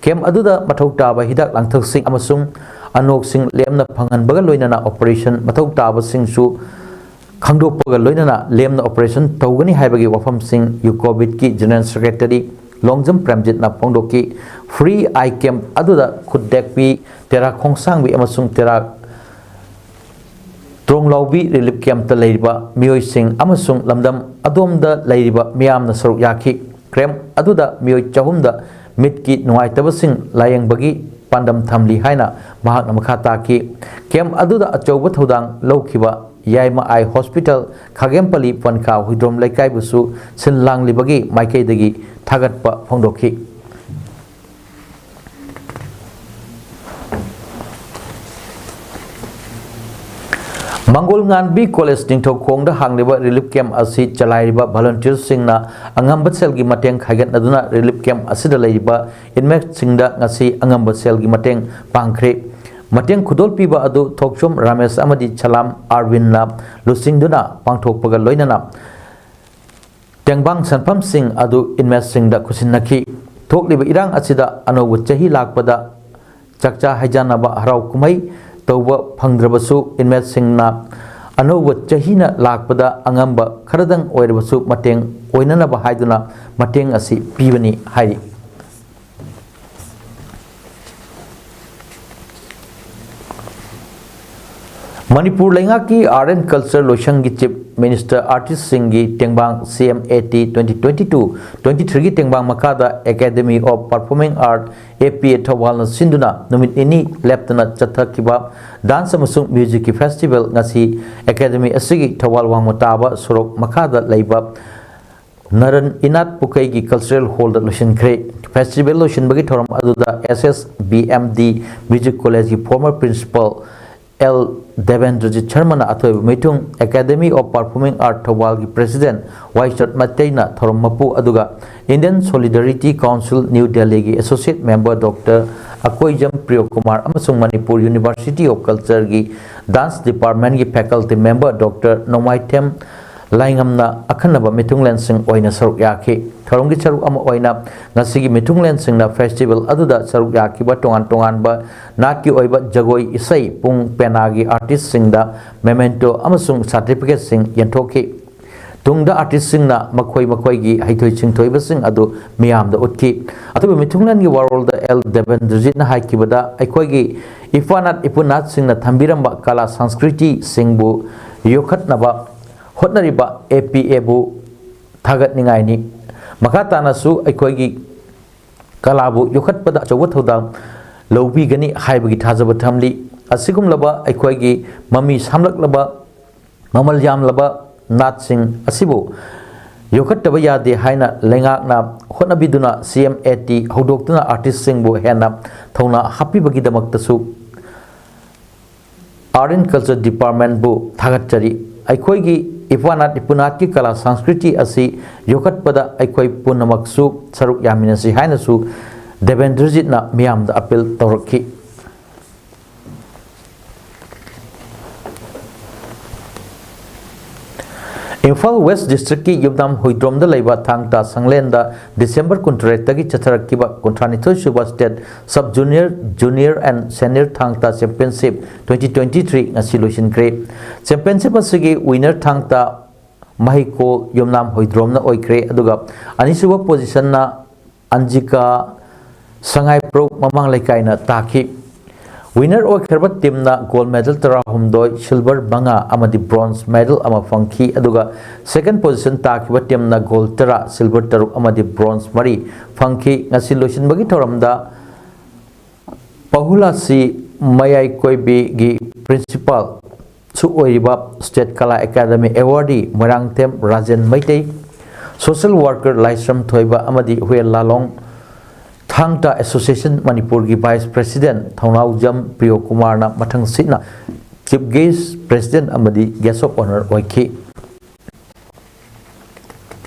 ꯀꯦꯝꯞ ꯑꯗꯨꯗ ꯃꯊꯧ ꯇꯥꯕ ꯍꯤꯗꯥꯛ ꯂꯥꯡꯊꯛꯁꯤꯡ ꯑꯃꯁꯨꯡ ꯑꯅꯣꯛꯁꯤꯡ ꯂꯦꯝꯅ ꯐꯪꯍꯟꯕꯒ ꯂꯣꯏꯅꯅ ꯑꯣꯄꯔꯦꯁꯟ ꯃꯊꯧ ꯇꯥꯕꯁꯤꯡꯁꯨ ꯈꯪꯗꯣꯛꯄꯒ ꯂꯣꯏꯅꯅ ꯂꯦꯝꯅ ꯑꯣꯄꯔꯦꯁꯟ ꯇꯧꯒꯅꯤ ꯍꯥꯏꯕꯒꯤ ꯋꯥꯐꯝꯁꯤꯡ ꯌꯨꯀꯣꯕꯤꯠꯀꯤ ꯖꯦꯅꯔꯦꯜ ꯁꯦꯀ꯭ꯔꯦꯇꯔꯤ ꯂꯣꯡꯖꯝ ꯄ꯭ꯔꯦꯝꯖꯤꯠꯅ ꯐꯣꯡꯗꯣꯛꯈꯤ꯫ ꯐ꯭ꯔꯤ ꯑꯥꯏ ꯀꯦꯝꯞ ꯑꯗꯨꯗ ꯈꯨꯠ ꯇꯦꯛꯄꯤ, ꯇꯦꯔꯥ ꯈꯣꯡꯁꯥꯡꯕꯤ ꯑꯃꯁꯨꯡ ꯇꯦꯔꯥ ꯇ꯭ꯔꯣꯡꯂꯥꯎꯕꯤ ꯔꯤꯂꯤꯐ ꯀꯦꯝꯞꯇ ꯂꯩꯔꯤꯕ ꯃꯤꯑꯣꯏꯁꯤꯡ ꯑꯃꯁꯨꯡ ꯂꯝꯗꯝ ꯑꯗꯣꯝꯗ ꯂꯩꯔꯤꯕ ꯃꯤꯌꯥꯝꯅ ꯁꯔꯨꯛ ꯌꯥꯈꯤ꯫ ꯀꯦꯝꯞ ꯑꯗꯨꯗ ꯃꯤꯑꯣꯏ ꯆꯍꯨꯝꯗ ꯃꯤꯠꯀꯤ ꯅꯨꯡꯉꯥꯏꯇꯕꯁꯤꯡ ꯂꯥꯌꯦꯡꯕꯒꯤ ꯄꯥꯟꯗꯝ ꯊꯝꯂꯤ ꯍꯥꯏꯅ ꯃꯍꯥꯛꯅ ꯃꯈꯥ ꯇꯥꯈꯤ꯫ ꯀꯦꯝꯞ ꯑꯗꯨꯗ ꯑꯆꯧꯕ ꯊꯧꯗꯥꯡ ꯂꯧꯈꯤꯕ ꯌꯥꯏꯃ ꯑꯥꯏ ꯍꯣꯁꯄꯤꯇꯥꯜ, ꯈꯥꯒꯦꯝꯄꯜꯂꯤ ꯄꯟꯈꯥ ꯍꯨꯏꯗ꯭ꯔꯣꯝ ꯂꯩꯀꯥꯏꯕꯨꯁꯨ ꯁꯤꯜ ꯂꯥꯡꯂꯤꯕꯒꯤ ꯃꯥꯏꯀꯩꯗꯒꯤ ꯊꯥꯒꯠꯄ ꯐꯣꯡꯗꯣꯛꯈꯤ꯫ ꯃꯪꯒꯣꯜ ꯉꯥꯟꯕꯤ ꯀꯣꯂꯦꯖ ꯅꯤꯡꯊꯧꯈꯣꯡꯗ ꯍꯥꯡꯂꯤꯕ ꯔꯤꯂꯤꯐ ꯀꯦꯝꯞ ꯑꯁꯤ ꯆꯂꯥꯏꯔꯤꯕ ꯚꯣꯂꯨꯟꯇꯤꯌꯔꯁꯤꯡꯅ ꯑꯉꯝꯕ ꯁꯦꯜꯒꯤ ꯃꯇꯦꯡ ꯈꯥꯏꯒꯠꯅꯗꯨꯅ ꯔꯤꯂꯤꯐ ꯀꯦꯝꯞ ꯑꯁꯤꯗ ꯂꯩꯔꯤꯕ ꯏꯟꯃꯦꯠꯁꯤꯡꯗ ꯉꯁꯤ ꯑꯉꯝꯕ ꯁꯦꯜꯒꯤ ꯃꯇꯦꯡ ꯄꯥꯡꯈ꯭ꯔꯦ꯫ ꯃꯇꯦꯡ ꯈꯨꯗꯣꯜ ꯄꯤꯕ ꯑꯗꯨ ꯊꯣꯛꯆꯣꯝ ꯔꯥꯃꯦꯁ ꯑꯃꯗꯤ ꯁꯂꯥꯝ ꯑꯥꯔꯕꯤꯟꯅ ꯂꯨꯆꯤꯡꯗꯨꯅ ꯄꯥꯡꯊꯣꯛꯄꯒ ꯂꯣꯏꯅꯅ ꯇꯦꯡꯕꯥꯡ ꯁꯟꯐꯝꯁꯤꯡ ꯑꯗꯨ ꯏꯟꯃꯦꯠꯁꯤꯡꯗ ꯈꯨꯠꯁꯤꯟꯅꯈꯤ꯫ ꯊꯣꯛꯂꯤꯕ ꯏꯔꯥꯡ ꯑꯁꯤꯗ ꯑꯅꯧꯕ ꯆꯍꯤ ꯂꯥꯛꯄꯗ ꯆꯥꯛꯆꯥ ꯍꯩꯖꯥꯟꯅꯕ ꯍꯔꯥꯎ ꯀꯨꯝꯍꯩ ꯇꯧꯕ ꯐꯪꯗ꯭ꯔꯕꯁꯨ ꯏꯟꯃꯦꯠꯁꯤꯡꯅ ꯑꯅꯧꯕ ꯆꯍꯤꯅ ꯂꯥꯛꯄꯗ ꯑꯉꯝꯕ ꯈꯔꯗꯪ ꯑꯣꯏꯔꯕꯁꯨ ꯃꯇꯦꯡ ꯑꯣꯏꯅꯅꯕ ꯍꯥꯏꯗꯨꯅ ꯃꯇꯦꯡ ꯑꯁꯤ ꯄꯤꯕꯅꯤ ꯍꯥꯏꯔꯤ꯫ ꯃꯅꯤꯄꯨꯔ ꯂꯩꯉꯥꯛꯀꯤ Art and Culture ꯂꯣꯏꯁꯪꯒꯤ Chief Minister Artistꯁꯤꯡꯒꯤ ꯇꯦꯡꯕꯥꯡ C M A T twenty twenty-two twenty-threeꯒꯤ ꯇꯦꯡꯕꯥꯡ ꯃꯈꯥꯗ Academy of Performing Art, A P A, ꯊꯧꯕꯥꯜꯅ ꯁꯤꯟꯗꯨꯅ ꯅꯨꯃꯤꯠ ꯅꯤꯅꯤ ꯂꯦꯞꯇꯅ ꯆꯠꯊꯈꯤꯕ Dance ꯑꯃꯁꯨꯡ Musicꯀꯤ festival ꯉꯁꯤ Academy ꯑꯁꯤꯒꯤ ꯊꯧꯕꯥꯜ ꯋꯥꯡꯃ ꯇꯥꯕ ꯁꯣꯔꯣꯛ ꯃꯈꯥꯗ ꯂꯩꯕ ꯅꯔꯟ ꯏꯅꯥꯠ ꯄꯨꯈꯩꯒꯤ Cultural Hallꯗ ꯂꯣꯏꯁꯤꯟꯈ꯭ꯔꯦ꯫ Festival ꯂꯣꯏꯁꯤꯟꯕꯒꯤ ꯊꯧꯔꯝ ꯑꯗꯨꯗ S S B M D Music Collegeꯀꯤ former principal L ꯗꯦꯕꯦꯟꯗ꯭ꯔꯖꯤꯠ ꯁꯔꯃꯅ ꯑꯊꯣꯏꯕ ꯃꯤꯊꯨꯡ, Academy of Performing Art ꯊꯧꯕꯥꯜꯒꯤ President ꯋꯥꯏ ꯆꯠ ꯃꯩꯇꯩꯅ ꯊꯧꯔꯝ ꯃꯄꯨ, ꯑꯗꯨꯒ Indian Solidarity Council New Delhiꯒꯤ Associate Member Doctor Akoijam Priyokumar ꯑꯃꯁꯨꯡ Manipur University of Cultureꯒꯤ Dance Departmentꯀꯤ Faculty Member Doctor ꯅꯣꯡꯃꯥꯏꯊꯦꯝ ꯂꯥꯏꯉꯝꯅ ꯑꯈꯟꯅꯕ ꯃꯤꯊꯨꯡꯂꯦꯟꯁꯤꯡ ꯑꯣꯏꯅ ꯁꯔꯨꯛ ꯌꯥꯈꯤ꯫ ꯊꯧꯔꯝꯒꯤ ꯁꯔꯨꯛ ꯑꯃ ꯑꯣꯏꯅ ꯉꯁꯤꯒꯤ ꯃꯤꯊꯨꯡꯂꯦꯟꯁꯤꯡꯅ festival ꯑꯗꯨꯗ ꯁꯔꯨꯛ ꯌꯥꯈꯤꯕ ꯇꯣꯉꯥꯟ ꯇꯣꯉꯥꯟꯕ ꯅꯥꯠꯀꯤ ꯑꯣꯏꯕ ꯖꯒꯣꯏ, ꯏꯁꯩ, ꯄꯨꯡ ꯄꯦꯅꯥꯒꯤ artistꯁꯤꯡꯗ memento ꯑꯃꯁꯨꯡ certificateꯁꯤꯡ ꯌꯦꯟꯊꯣꯛꯈꯤ꯫ ꯇꯨꯡꯗ artistꯁꯤꯡꯅ ꯃꯈꯣꯏ ꯃꯈꯣꯏꯒꯤ ꯍꯩꯊꯣꯏ ꯁꯤꯡꯊꯣꯏꯕꯁꯤꯡ ꯑꯗꯨ ꯃꯤꯌꯥꯝꯗ ꯎꯠꯈꯤ꯫ ꯑꯊꯣꯏꯕ ꯃꯤꯊꯨꯡꯂꯦꯟꯒꯤ ꯋꯥꯔꯣꯜꯗ ꯑꯦꯜ ꯗꯦꯕꯦꯟꯗ꯭ꯔꯖꯤꯠꯅ ꯍꯥꯏꯈꯤꯕꯗ, ꯑꯩꯈꯣꯏꯒꯤ ꯏꯄꯥꯅꯥꯠ ꯏꯄꯨꯅꯥꯠꯁꯤꯡꯅ ꯊꯝꯕꯤꯔꯝꯕ ꯀꯂꯥ ꯁꯪꯁꯀ꯭ꯔꯤꯇꯤꯁꯤꯡꯕꯨ ꯌꯣꯛꯈꯠꯅꯕ ꯍꯣꯠꯅꯔꯤꯕ APAꯕꯨ ꯊꯥꯒꯠꯅꯤꯡꯉꯥꯏꯅꯤ꯫ ꯃꯈꯥ ꯇꯥꯅꯁꯨ ꯑꯩꯈꯣꯏꯒꯤ ꯀꯂꯥꯕꯨ ꯌꯣꯛꯈꯠꯄꯗ ꯑꯆꯧꯕ ꯊꯧꯗꯥꯡ ꯂꯧꯕꯤꯒꯅꯤ ꯍꯥꯏꯕꯒꯤ ꯊꯥꯖꯕ ꯊꯝꯂꯤ꯫ ꯑꯁꯤꯒꯨꯝꯂꯕ ꯑꯩꯈꯣꯏꯒꯤ ꯃꯃꯤ ꯁꯥꯝꯂꯛꯂꯕ, ꯃꯃꯜ ꯌꯥꯝꯂꯕ ꯅꯥꯠꯁꯤꯡ ꯑꯁꯤꯕꯨ ꯌꯣꯛꯈꯠꯇꯕ ꯌꯥꯗꯦ ꯍꯥꯏꯅ ꯂꯩꯉꯥꯛꯅ ꯍꯣꯠꯅꯕꯤꯗꯨꯅ CMAT ꯍꯧꯗꯣꯛꯇꯨꯅ artistꯁꯤꯡꯕꯨ ꯍꯦꯟꯅ ꯊꯧꯅꯥ ꯍꯥꯞꯄꯤꯕꯒꯤꯗꯃꯛꯇꯁꯨ Art and Culture Departmentꯕꯨ ꯊꯥꯒꯠꯆꯔꯤ꯫ ꯑꯩꯈꯣꯏꯒꯤ ꯏꯄꯥꯅꯥꯠ ꯏꯄꯨꯅꯥꯠꯀꯤ ꯀꯂꯥ ꯁꯪꯁꯀ꯭ꯔꯤꯇꯤ ꯑꯁꯤ ꯌꯣꯛꯈꯠꯄꯗ ꯑꯩꯈꯣꯏ ꯄꯨꯝꯅꯃꯛꯁꯨ ꯁꯔꯨꯛ ꯌꯥꯃꯤꯟꯅꯁꯤ ꯍꯥꯏꯅꯁꯨ ꯗꯦꯕꯦꯟꯗ꯭ꯔꯖꯤꯠꯅ ꯃꯤꯌꯥꯝꯗ appeal ꯇꯧꯔꯛꯈꯤ꯫ ꯏꯝꯐꯥꯜ West Districtꯀꯤ ꯌꯨꯝꯅꯥꯝ ꯍꯨꯏꯗ꯭ꯔꯣꯝꯗ ꯂꯩꯕ ꯊꯥꯡ ꯇꯥ ꯁꯪꯂꯦꯟꯗ December ꯀꯨꯟꯇꯔꯦꯠꯇꯒꯤ ꯆꯠꯊꯔꯛꯈꯤꯕ ꯀꯨꯟꯊ꯭ꯔꯥꯅꯤꯊꯣꯏ ꯁꯨꯕ State Sub Junior, Junior and Senior ꯊꯥꯡ ꯇꯥ Championship twenty twenty-three ꯉꯁꯤ ꯂꯣꯏꯁꯤꯟꯈ꯭ꯔꯦ꯫ Championship ꯑꯁꯤꯒꯤ winner ꯊꯥꯡ ꯇꯥ ꯃꯍꯩꯀꯣꯜ ꯌꯨꯝꯅꯥꯝ ꯍꯨꯏꯗ꯭ꯔꯣꯝꯅ ꯑꯣꯏꯈ꯭ꯔꯦ, ꯑꯗꯨꯒ ꯑꯅꯤꯁꯨꯕ positionꯅ ꯑꯟꯖꯤꯀꯥ ꯁꯉꯥꯏꯄ꯭ꯔꯧ ꯃꯃꯥꯡ ꯂꯩꯀꯥꯏꯅ ꯇꯥꯈꯤ꯫ Winner ꯑꯣꯏꯈ꯭ꯔꯕ teamꯅ gold medal ꯇꯔꯥꯍꯨꯝꯗꯣꯏ, silver ꯃꯉꯥ ꯑꯃꯗꯤ bronze medal ꯑꯃ ꯐꯪꯈꯤ, ꯑꯗꯨꯒ second position ꯇꯥꯈꯤꯕ teamꯅ gold ꯇꯔꯥ, silver ꯇꯔꯨꯛ ꯑꯃꯗꯤ bronze ꯃꯔꯤ ꯐꯪꯈꯤ꯫ ꯉꯁꯤ ꯂꯣꯏꯁꯤꯟꯕꯒꯤ ꯊꯧꯔꯝꯗ ꯄꯥꯍꯨꯂꯥꯁꯤ ꯃꯌꯥꯏ ꯀꯣꯏꯕꯤꯒꯤ principal ꯁꯨ ꯑꯣꯏꯔꯤꯕ State Kala Academy awardee Moirangthem Rajen Meitei, social worker ꯂꯥꯏꯁ꯭ꯔꯝ ꯊꯣꯏꯕ ꯑꯃꯗꯤ ꯍꯨꯌꯦꯟ ꯂꯥꯂꯣꯡ ꯊꯥꯡ ꯇꯥ Association ꯃꯅꯤꯄꯨꯔꯒꯤ vice president ꯊꯧꯅꯥꯎꯖꯝ ꯄ꯭ꯔꯤꯌꯣ ꯀꯨꯃꯥꯔꯅ ꯃꯊꯪꯁꯤꯠꯅ chief guest, president ꯑꯃꯗꯤ guest of honour ꯑꯣꯏꯈꯤ꯫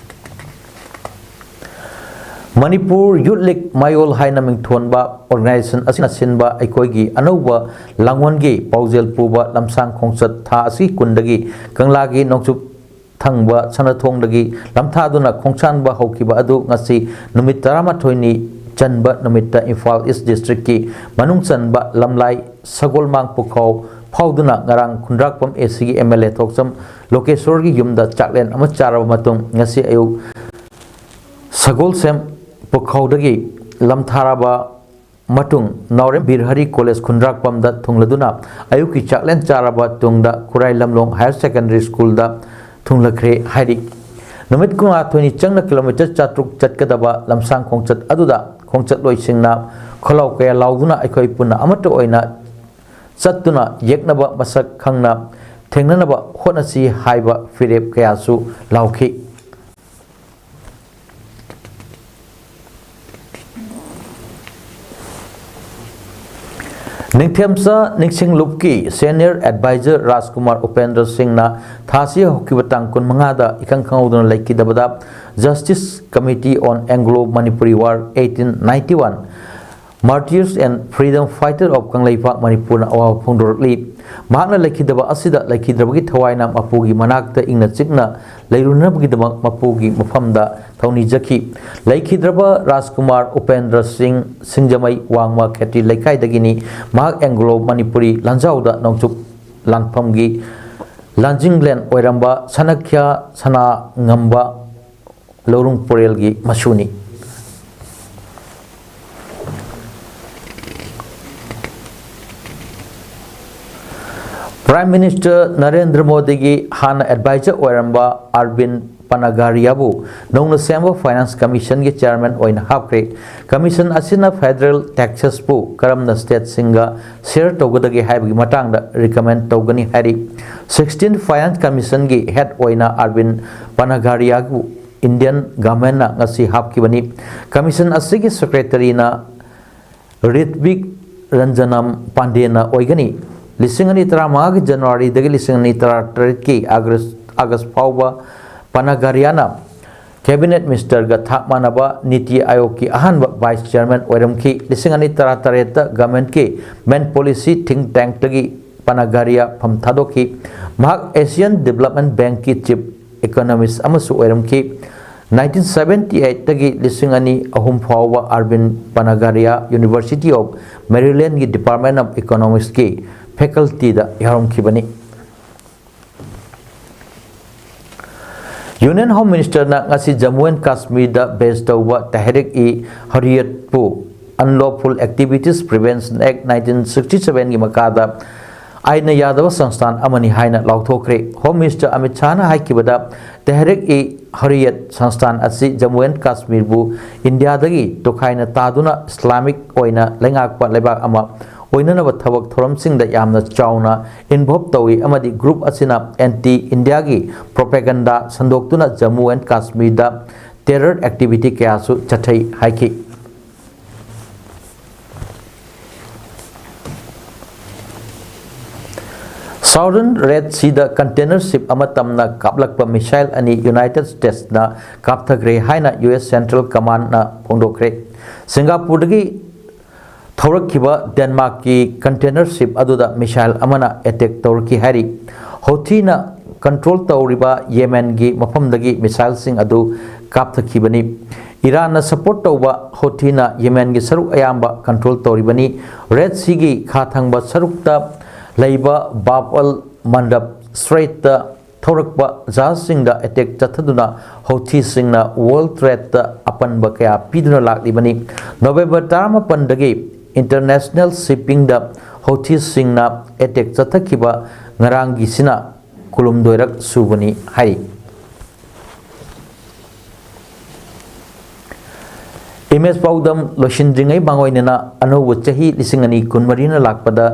ꯃꯅꯤꯄꯨꯔ Youth League ꯃꯌꯣꯜ ꯍꯥꯏꯅ ꯃꯤꯡꯊꯣꯟꯕ organization ꯑꯁꯤꯅ ꯁꯤꯟꯕ ꯑꯩꯈꯣꯏꯒꯤ ꯑꯅꯧꯕ ꯂꯥꯡꯑꯣꯟꯒꯤ ꯄꯥꯎꯖꯦꯜ ꯄꯨꯕ ꯂꯝꯁꯥꯡ ꯈꯣꯡꯆꯠ ꯊꯥ ꯑꯁꯤ ꯀꯨꯟꯗꯒꯤ ꯀꯪꯂꯥꯒꯤ ꯅꯣꯡꯆꯨꯞ ꯊꯪꯕ ꯁꯅꯥꯊꯣꯡꯗꯒꯤ ꯂꯝꯊꯥꯗꯨꯅ ꯈꯣꯡꯁꯥꯟꯕ ꯍꯧꯈꯤꯕ ꯑꯗꯨ ꯉꯁꯤ ꯅꯨꯃꯤꯠ ꯇꯔꯥꯃꯥꯊꯣꯏꯅꯤ ꯆꯟꯕ ꯅꯨꯃꯤꯠꯇ ꯏꯝꯐꯥꯜ ꯏꯁ ꯗꯤꯁꯇ꯭ꯔꯤꯛꯀꯤ ꯃꯅꯨꯡ ꯆꯟꯕ ꯂꯝꯂꯥꯏ ꯁꯒꯣꯜꯃꯥꯡ ꯄꯨꯈꯥꯎ ꯐꯥꯎꯗꯨꯅ ꯉꯔꯥꯡ ꯈꯨꯟꯗ꯭ꯔꯥꯛꯄꯝ ꯑꯦ ꯁꯤꯒꯤ ꯑꯦꯝ ꯑꯦꯜ ꯑꯦ ꯊꯣꯛꯆꯝ ꯂꯣꯀꯦꯁꯣꯔꯒꯤ ꯌꯨꯝꯗ ꯆꯥꯛꯂꯦꯟ ꯑꯃ ꯆꯥꯔꯕ ꯃꯇꯨꯡ ꯉꯁꯤ ꯑꯌꯨꯛ ꯁꯒꯣꯜꯁꯦꯝ ꯄꯨꯈꯥꯎꯗꯒꯤ ꯂꯝꯊꯥꯔꯕ ꯃꯇꯨꯡ ꯅꯥꯎꯔꯦꯝ ꯕꯤꯔ ꯍꯔꯤ ꯀꯣꯂꯦꯖ ꯈꯨꯟꯗ꯭ꯔꯥꯛꯄꯝꯗ ꯊꯨꯡꯂꯗꯨꯅ ꯑꯌꯨꯛꯀꯤ ꯆꯥꯛꯂꯦꯟ ꯆꯥꯔꯕ ꯇꯨꯡꯗ ꯈꯨꯔꯥꯏ ꯂꯝꯂꯣꯡ ꯍꯥꯌꯔ ꯁꯦꯀꯦꯟꯗꯔꯤ ꯁ꯭ꯀꯨꯜꯗ ꯊꯨꯡꯂꯈ꯭ꯔꯦ ꯍꯥꯏꯔꯤ꯫ ꯅꯨꯃꯤꯠ ꯀꯨꯟꯃꯥꯊꯣꯏꯅꯤ ꯆꯪꯅ ꯀꯤꯂꯣꯃꯤꯇꯔ ꯆꯥꯇ꯭ꯔꯨꯛ ꯆꯠꯀꯗꯕ ꯂꯝꯁꯥꯡ ꯈꯣꯡꯆꯠ ꯑꯗꯨꯗ ꯈꯣꯡꯆꯠꯂꯣꯏꯁꯤꯡꯅ ꯈꯣꯜꯂꯥꯎ ꯀꯌꯥ ꯂꯥꯎꯗꯨꯅ ꯑꯩꯈꯣꯏ ꯄꯨꯟꯅ ꯑꯃꯠꯇ ꯑꯣꯏꯅ ꯆꯠꯇꯨꯅ ꯌꯦꯛꯅꯕ ꯃꯁꯛ ꯈꯪꯅ ꯊꯦꯡꯅꯅꯕ ꯍꯣꯠꯅꯁꯤ ꯍꯥꯏꯕ ꯐꯤꯔꯦꯞ ꯀꯌꯥꯁꯨ ꯂꯥꯎꯈꯤ꯫ ꯅꯤꯡꯊꯦꯝꯆꯥ ꯅꯤꯡꯁꯤꯡꯂꯨꯞꯀꯤ ꯁꯦꯅꯤꯌꯔ ꯑꯦꯗꯚꯥꯏꯖꯔ ꯔꯥꯖꯀꯨꯃꯥꯔ ꯎꯄꯦꯟꯗ꯭ꯔ ꯁꯤꯡꯅ ꯊꯥꯁꯤ ꯍꯧꯈꯤꯕ ꯇꯥꯡ ꯀꯨꯟꯃꯉꯥꯗ ꯏꯈꯪ ꯈꯪꯍꯧꯗꯅ ꯂꯩꯈꯤꯗꯕꯗ Justice Committee on Anglo Manipuri War eighteen ninety-one Martyrs and Freedom Fighter of Kangleipak ꯃꯅꯤꯄꯨꯔꯅ ꯑꯋꯥꯕ ꯐꯣꯡꯗꯣꯔꯛꯂꯤ꯫ ꯃꯍꯥꯛꯅ ꯂꯩꯈꯤꯗꯕ ꯑꯁꯤꯗ ꯂꯩꯈꯤꯗ꯭ꯔꯕꯒꯤ ꯊꯋꯥꯏꯅ ꯃꯄꯨꯒꯤ ꯃꯅꯥꯛꯇ ꯏꯪꯅ ꯆꯤꯛꯅ ꯂꯩꯔꯨꯅꯕꯒꯤꯗꯃꯛ ꯃꯄꯨꯒꯤ ꯃꯐꯝꯗ ꯊꯧꯅꯤꯖꯈꯤ꯫ ꯂꯩꯈꯤꯗ꯭ꯔꯕ ꯔꯥꯖꯀꯨꯃꯥꯔ ꯎꯄꯦꯟꯗ꯭ꯔ ꯁꯤꯡ ꯁꯤꯡꯖꯃꯩ ꯋꯥꯡꯃ ꯈꯦꯇ꯭ꯔꯤ ꯂꯩꯀꯥꯏꯗꯒꯤꯅꯤ꯫ ꯃꯍꯥꯛ ꯑꯦꯡꯒ꯭ꯂꯣ ꯃꯅꯤꯄꯨꯔꯤ ꯂꯥꯟꯖꯥꯎꯗ ꯅꯣꯡꯆꯨꯞ ꯂꯥꯟꯐꯝꯒꯤ ꯂꯥꯟꯖꯤꯡꯂꯦꯟ ꯑꯣꯏꯔꯝꯕ ꯁꯅꯈ꯭ꯌꯥ ꯁꯅꯥꯉꯝꯕ ꯂꯧꯔꯨꯡ ꯄꯣꯔꯦꯜꯒꯤ ꯃꯁꯨꯅꯤ꯫ Prime Minister ꯅꯔꯦꯟꯗ꯭ꯔ ꯃꯣꯗꯤꯒꯤ ꯍꯥꯟꯅ ꯑꯦꯗꯚꯥꯏꯖꯔ ꯑꯣꯏꯔꯝꯕ ꯑꯔꯕꯤꯟ ꯄꯅꯥꯒꯥꯔꯤꯌꯥꯕꯨ ꯅꯧꯅ ꯁꯦꯝꯕ ꯐꯥꯏꯅꯥꯟꯁ ꯀꯃꯤꯁꯟꯒꯤ ꯆꯦꯌꯔꯃꯦꯟ ꯑꯣꯏꯅ ꯍꯥꯞꯈ꯭ꯔꯦ꯫ ꯀꯃꯤꯁꯟ ꯑꯁꯤꯅ ꯐꯦꯗꯔꯦꯜ ꯇꯦꯛꯁꯦꯁꯄꯨ ꯀꯔꯝꯅ ꯁ꯭ꯇꯦꯠꯁꯤꯡꯒ ꯁꯦꯌꯔ ꯇꯧꯒꯗꯒꯦ ꯍꯥꯏꯕꯒꯤ ꯃꯇꯥꯡꯗ ꯔꯤꯀꯃꯦꯟ ꯇꯧꯒꯅꯤ ꯍꯥꯏꯔꯤ꯫ Sixteen ꯐꯥꯏꯅꯥꯟꯁ ꯀꯃꯤꯁꯟꯒꯤ ꯍꯦꯗ ꯑꯣꯏꯅ ꯑꯔꯕꯤꯟ ꯄꯅꯥꯒꯥꯔꯤꯌꯥꯕꯨ ꯏꯟꯗꯤꯌꯟ ꯒꯚꯔꯟꯃꯦꯟꯠꯅ ꯉꯁꯤ ꯍꯥꯞꯈꯤꯕꯅꯤ꯫ ꯀꯃꯤꯁꯟ ꯑꯁꯤꯒꯤ ꯁꯦꯀ꯭ꯔꯦꯇꯔꯤꯅ ꯔꯤꯠꯕꯤꯛ ꯔꯟꯖꯅꯝ ꯄꯥꯟꯗꯦꯅ ꯑꯣꯏꯒꯅꯤ꯫ ꯂꯤꯁꯤꯡ ꯑꯅꯤ ꯇꯔꯥꯃꯉꯥꯒꯤ ꯖꯅꯋꯥꯔꯤꯗꯒꯤ ꯂꯤꯁꯤꯡ ꯑꯅꯤ ꯇꯔꯥꯇꯔꯦꯠꯀꯤ ꯑꯥꯒꯁ, ꯑꯥꯒꯁ ꯐꯥꯎꯕ ꯄꯅꯥꯒꯥꯔꯤꯌꯥꯅ ꯀꯦꯕꯤꯅꯦꯠ ꯃꯤꯅꯤꯁꯇꯔꯒ ꯊꯥꯛ ꯃꯥꯟꯅꯕ ꯅꯤꯇꯤ ꯑꯥꯌꯣꯒꯀꯤ ꯑꯍꯥꯟꯕ ꯚꯥꯏꯁ ꯆꯦꯌꯔꯃꯦꯟ ꯑꯣꯏꯔꯝꯈꯤ꯫ ꯂꯤꯁꯤꯡ ꯑꯅꯤ ꯇꯔꯥꯇꯔꯦꯠꯇ ꯒꯚꯔꯟꯃꯦꯟꯠꯀꯤ ꯃꯦꯟ ꯄꯣꯂꯤꯁꯤ ꯊꯤꯡꯛ ꯇꯦꯡꯛꯇꯒꯤ ꯄꯅꯥꯒꯥꯔꯤꯌꯥ ꯐꯝ ꯊꯥꯗꯣꯛꯈꯤ꯫ ꯃꯍꯥꯛ ꯑꯦꯁꯤꯌꯥꯟ ꯗꯤꯕꯦꯂꯞꯃꯦꯟꯠ ꯕꯦꯡꯛꯀꯤ ꯆꯤꯐ economist ꯑꯃꯁꯨ ꯑꯣꯏꯔꯝꯈꯤ꯫ Nineteen seventy eight ꯇꯒꯤ ꯂꯤꯁꯤꯡ ꯑꯅꯤ ꯑꯍꯨꯝ ꯐꯥꯎꯕ Arvind Panagaria University of Maryland ꯒꯤ Department of Economics ꯀꯤ faculty ꯗ ꯌꯥꯎꯔꯝꯈꯤꯕꯅꯤ꯫ Union Home Minister ꯅ ꯉꯁꯤ Jammu and Kashmir the base ꯇꯧꯕ Tehreek-e-Harriyat ꯄꯨ Unlawful Activities Prevention Act nineteen sixty seven ꯒꯤ ꯃꯈꯥꯗ ꯑꯥꯏꯟꯅ ꯌꯥꯗꯕ ꯁꯪꯁꯊꯥꯟ ꯑꯃꯅꯤ ꯍꯥꯏꯅ ꯂꯥꯎꯊꯣꯛꯈ꯭ꯔꯦ꯫ Home Minister ꯑꯃꯤꯠ ꯁꯥꯍꯅ ꯍꯥꯏꯈꯤꯕꯗ, Tehreek-e-Harriyat ꯁꯪꯁꯊꯥꯟ ꯑꯁꯤ Jammu and Kashmir ꯕꯨ ꯏꯟꯗꯤꯌꯥꯗꯒꯤ ꯇꯣꯈꯥꯏꯅ ꯇꯥꯗꯨꯅ Islamic ꯑꯣꯏꯅ ꯂꯩꯉꯥꯛꯄ ꯂꯩꯕꯥꯛ ꯑꯃ ꯑꯣꯏꯅꯅꯕ ꯊꯕꯛ ꯊꯧꯔꯝꯁꯤꯡꯗ ꯌꯥꯝꯅ ꯆꯥꯎꯅ involve ꯇꯧꯏ ꯑꯃꯗꯤ group ꯑꯁꯤꯅ anti India ꯒꯤ propaganda ꯁꯟꯗꯣꯛꯇꯨꯅ Jammu and Kashmir the terror activity ꯀꯌꯥꯁꯨ ꯆꯠꯊꯩ ꯍꯥꯏꯈꯤ꯫ Southern Red Sea ꯗ container ship ꯑꯃ ꯇꯝꯅ ꯀꯥꯞꯂꯛꯄ missile ꯑꯅꯤ United States ꯅ ꯀꯥꯞꯊꯈ꯭ꯔꯦ ꯍꯥꯏꯅ U S Central Command ꯅ ꯐꯣꯡꯗꯣꯛꯈ꯭ꯔꯦ꯫ ꯁꯤꯡꯒꯥꯄꯨꯔꯗꯒꯤ ꯊꯧꯔꯛꯈꯤꯕ ꯗꯦꯟꯃꯥꯔꯛꯀꯤ container ship ꯑꯗꯨꯗ missile ꯑꯃꯅ attack ꯇꯧꯔꯛꯈꯤ ꯍꯥꯏꯔꯤ꯫ ꯍꯧꯊꯤꯅ control ꯇꯧꯔꯤꯕ ꯌꯦꯃꯦꯟꯒꯤ ꯃꯐꯝꯗꯒꯤ missile ꯁꯤꯡ ꯑꯗꯨ ꯀꯥꯞꯊꯈꯤꯕꯅꯤ꯫ ꯏꯔꯥꯟꯅ support ꯇꯧꯕ ꯍꯧꯊꯤꯅ ꯌꯦꯃꯦꯟꯒꯤ ꯁꯔꯨꯛ ꯑꯌꯥꯝꯕ control ꯇꯧꯔꯤꯕꯅꯤ꯫ Red Sea ꯒꯤ ꯈꯥ ꯊꯪꯕ ꯁꯔꯨꯛꯇ ꯂꯩꯕ Bab al Mandab Strait ꯇ ꯊꯧꯔꯛꯄ ꯖꯍꯥꯖꯁꯤꯡꯗ attack ꯆꯠꯊꯗꯨꯅ ꯍꯧꯊꯤꯁꯤꯡꯅ world trade ꯇ ꯑꯄꯟꯕ ꯀꯌꯥ ꯄꯤꯗꯨꯅ ꯂꯥꯛꯂꯤꯕꯅꯤ꯫ November ꯇꯔꯥꯃꯥꯄꯟꯗꯒꯤ international shipping ꯗ ꯍꯧꯊꯤꯁꯤꯡꯅ attack ꯆꯠꯊꯈꯤꯕ ꯉꯔꯥꯡꯒꯤꯁꯤꯅ ꯀꯨꯟꯍꯨꯝꯗꯣꯏꯔꯛ ꯁꯨꯕꯅꯤ ꯍꯥꯏꯔꯤ꯫ Image ꯄꯥꯎꯗꯝ ꯂꯣꯏꯁꯤꯟꯗ꯭ꯔꯤꯉꯩ ꯃꯥꯡꯑꯣꯏꯅꯅ ꯑꯅꯧꯕ ꯆꯍꯤ ꯂꯤꯁꯤꯡ ꯑꯅꯤ ꯀꯨꯟꯃꯔꯤꯅ ꯂꯥꯛꯄꯗ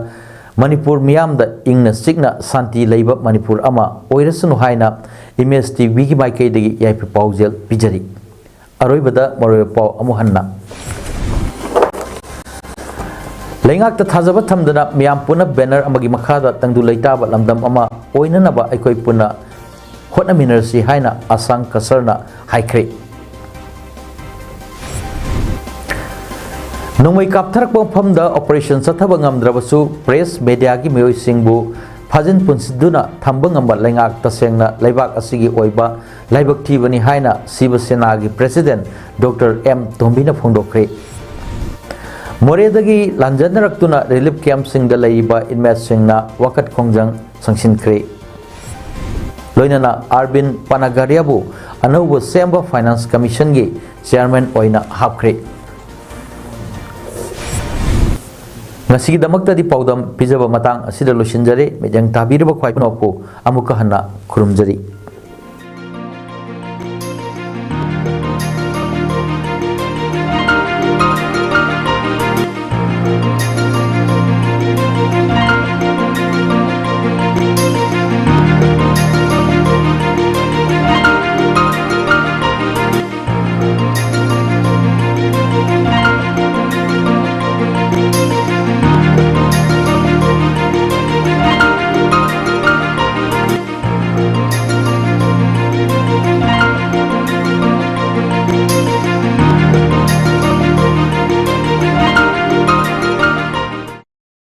ꯃꯅꯤꯄꯨꯔ ꯃꯤꯌꯥꯝꯗ ꯏꯪꯅ ꯆꯤꯛꯅ ꯁꯥꯟꯇꯤ ꯂꯩꯕ ꯃꯅꯤꯄꯨꯔ ꯑꯃ ꯑꯣꯏꯔꯁꯅꯨ ꯍꯥꯏꯅ Image T V ꯒꯤ ꯃꯥꯏꯀꯩꯗꯒꯤ ꯌꯥꯏꯐ ꯄꯥꯎꯖꯦꯜ ꯄꯤꯖꯔꯤ꯫ ꯑꯔꯣꯏꯕꯗ ꯃꯔꯨꯑꯣꯏꯕ ꯄꯥꯎ ꯑꯃꯨꯛ ꯍꯟꯅ꯫ ꯂꯩꯉꯥꯛꯇ ꯊꯥꯖꯕ ꯊꯝꯗꯅ ꯃꯤꯌꯥꯝ ꯄꯨꯟꯅ banner ꯑꯃꯒꯤ ꯃꯈꯥꯗ ꯇꯪꯗꯨ ꯂꯩꯇꯥꯕ ꯂꯝꯗꯝ ꯑꯃ ꯑꯣꯏꯅꯅꯕ ꯑꯩꯈꯣꯏ ꯄꯨꯟꯅ ꯍꯣꯠꯅꯃꯤꯟꯅꯔꯁꯤ ꯍꯥꯏꯅ ꯑꯁꯥꯡ ꯀꯁꯔꯅ ꯍꯥꯏꯈ꯭ꯔꯦ꯫ ꯅꯣꯡꯃꯩ ꯀꯥꯞꯊꯔꯛꯄ ꯃꯐꯝꯗ operation ꯆꯠꯊꯕ ꯉꯝꯗ꯭ꯔꯕꯁꯨ press media ꯒꯤ ꯃꯤꯑꯣꯏꯁꯤꯡꯕꯨ ꯐꯥꯖꯤꯟ ꯄꯨꯟꯁꯤꯟꯗꯨꯅ ꯊꯝꯕ ꯉꯝꯕ ꯂꯩꯉꯥꯛ ꯇꯁꯦꯡꯅ ꯂꯩꯕꯥꯛ ꯑꯁꯤꯒꯤ ꯑꯣꯏꯕ ꯂꯥꯏꯕꯛ ꯊꯤꯕꯅꯤ ꯍꯥꯏꯅ ꯁꯤꯕ ꯁꯦꯅꯥꯒꯤ ꯄ꯭ꯔꯦꯁꯤꯗꯦꯟ ꯗꯣꯛꯇꯔ ꯑꯦꯝ ꯇꯣꯝꯕꯤꯅ ꯐꯣꯡꯗꯣꯛꯈ꯭ꯔꯦ꯫ ꯃꯣꯔꯦꯗꯒꯤ ꯂꯥꯟꯖꯟꯅꯔꯛꯇꯨꯅ ꯔꯤꯂꯤꯐ ꯀꯦꯝꯞꯁꯤꯡꯗ ꯂꯩꯔꯤꯕ ꯏꯟꯃꯦꯠꯁꯤꯡꯅ ꯋꯥꯀꯠ ꯈꯣꯡꯖꯪ ꯆꯪꯁꯤꯟꯈ꯭ꯔꯦ꯫ ꯂꯣꯏꯅꯅ ꯑꯥꯔꯕꯤꯟ ꯄꯅꯥꯒꯥꯔꯤꯌꯥꯕꯨ ꯑꯅꯧꯕ ꯁꯦꯝꯕ ꯐꯥꯏꯅꯥꯟꯁ ꯀꯃꯤꯁꯟꯒꯤ ꯆꯤꯌꯥꯔꯃꯦꯟ ꯑꯣꯏꯅ ꯍꯥꯞꯈ꯭ꯔꯦ꯫ ꯉꯁꯤꯒꯤꯗꯃꯛꯇꯗꯤ ꯄꯥꯎꯗꯝ ꯄꯤꯖꯕ ꯃꯇꯥꯡ ꯑꯁꯤꯗ ꯂꯣꯏꯁꯤꯟꯖꯔꯦ꯫ ꯃꯤꯠꯌꯦꯡ ꯇꯥꯕꯤꯔꯤꯕ ꯈ꯭ꯋꯥꯏ ꯄꯨꯝꯅꯃꯛꯄꯨ ꯑꯃꯨꯛꯀ ꯍꯟꯅ ꯈꯨꯔꯨꯝꯖꯔꯤ꯫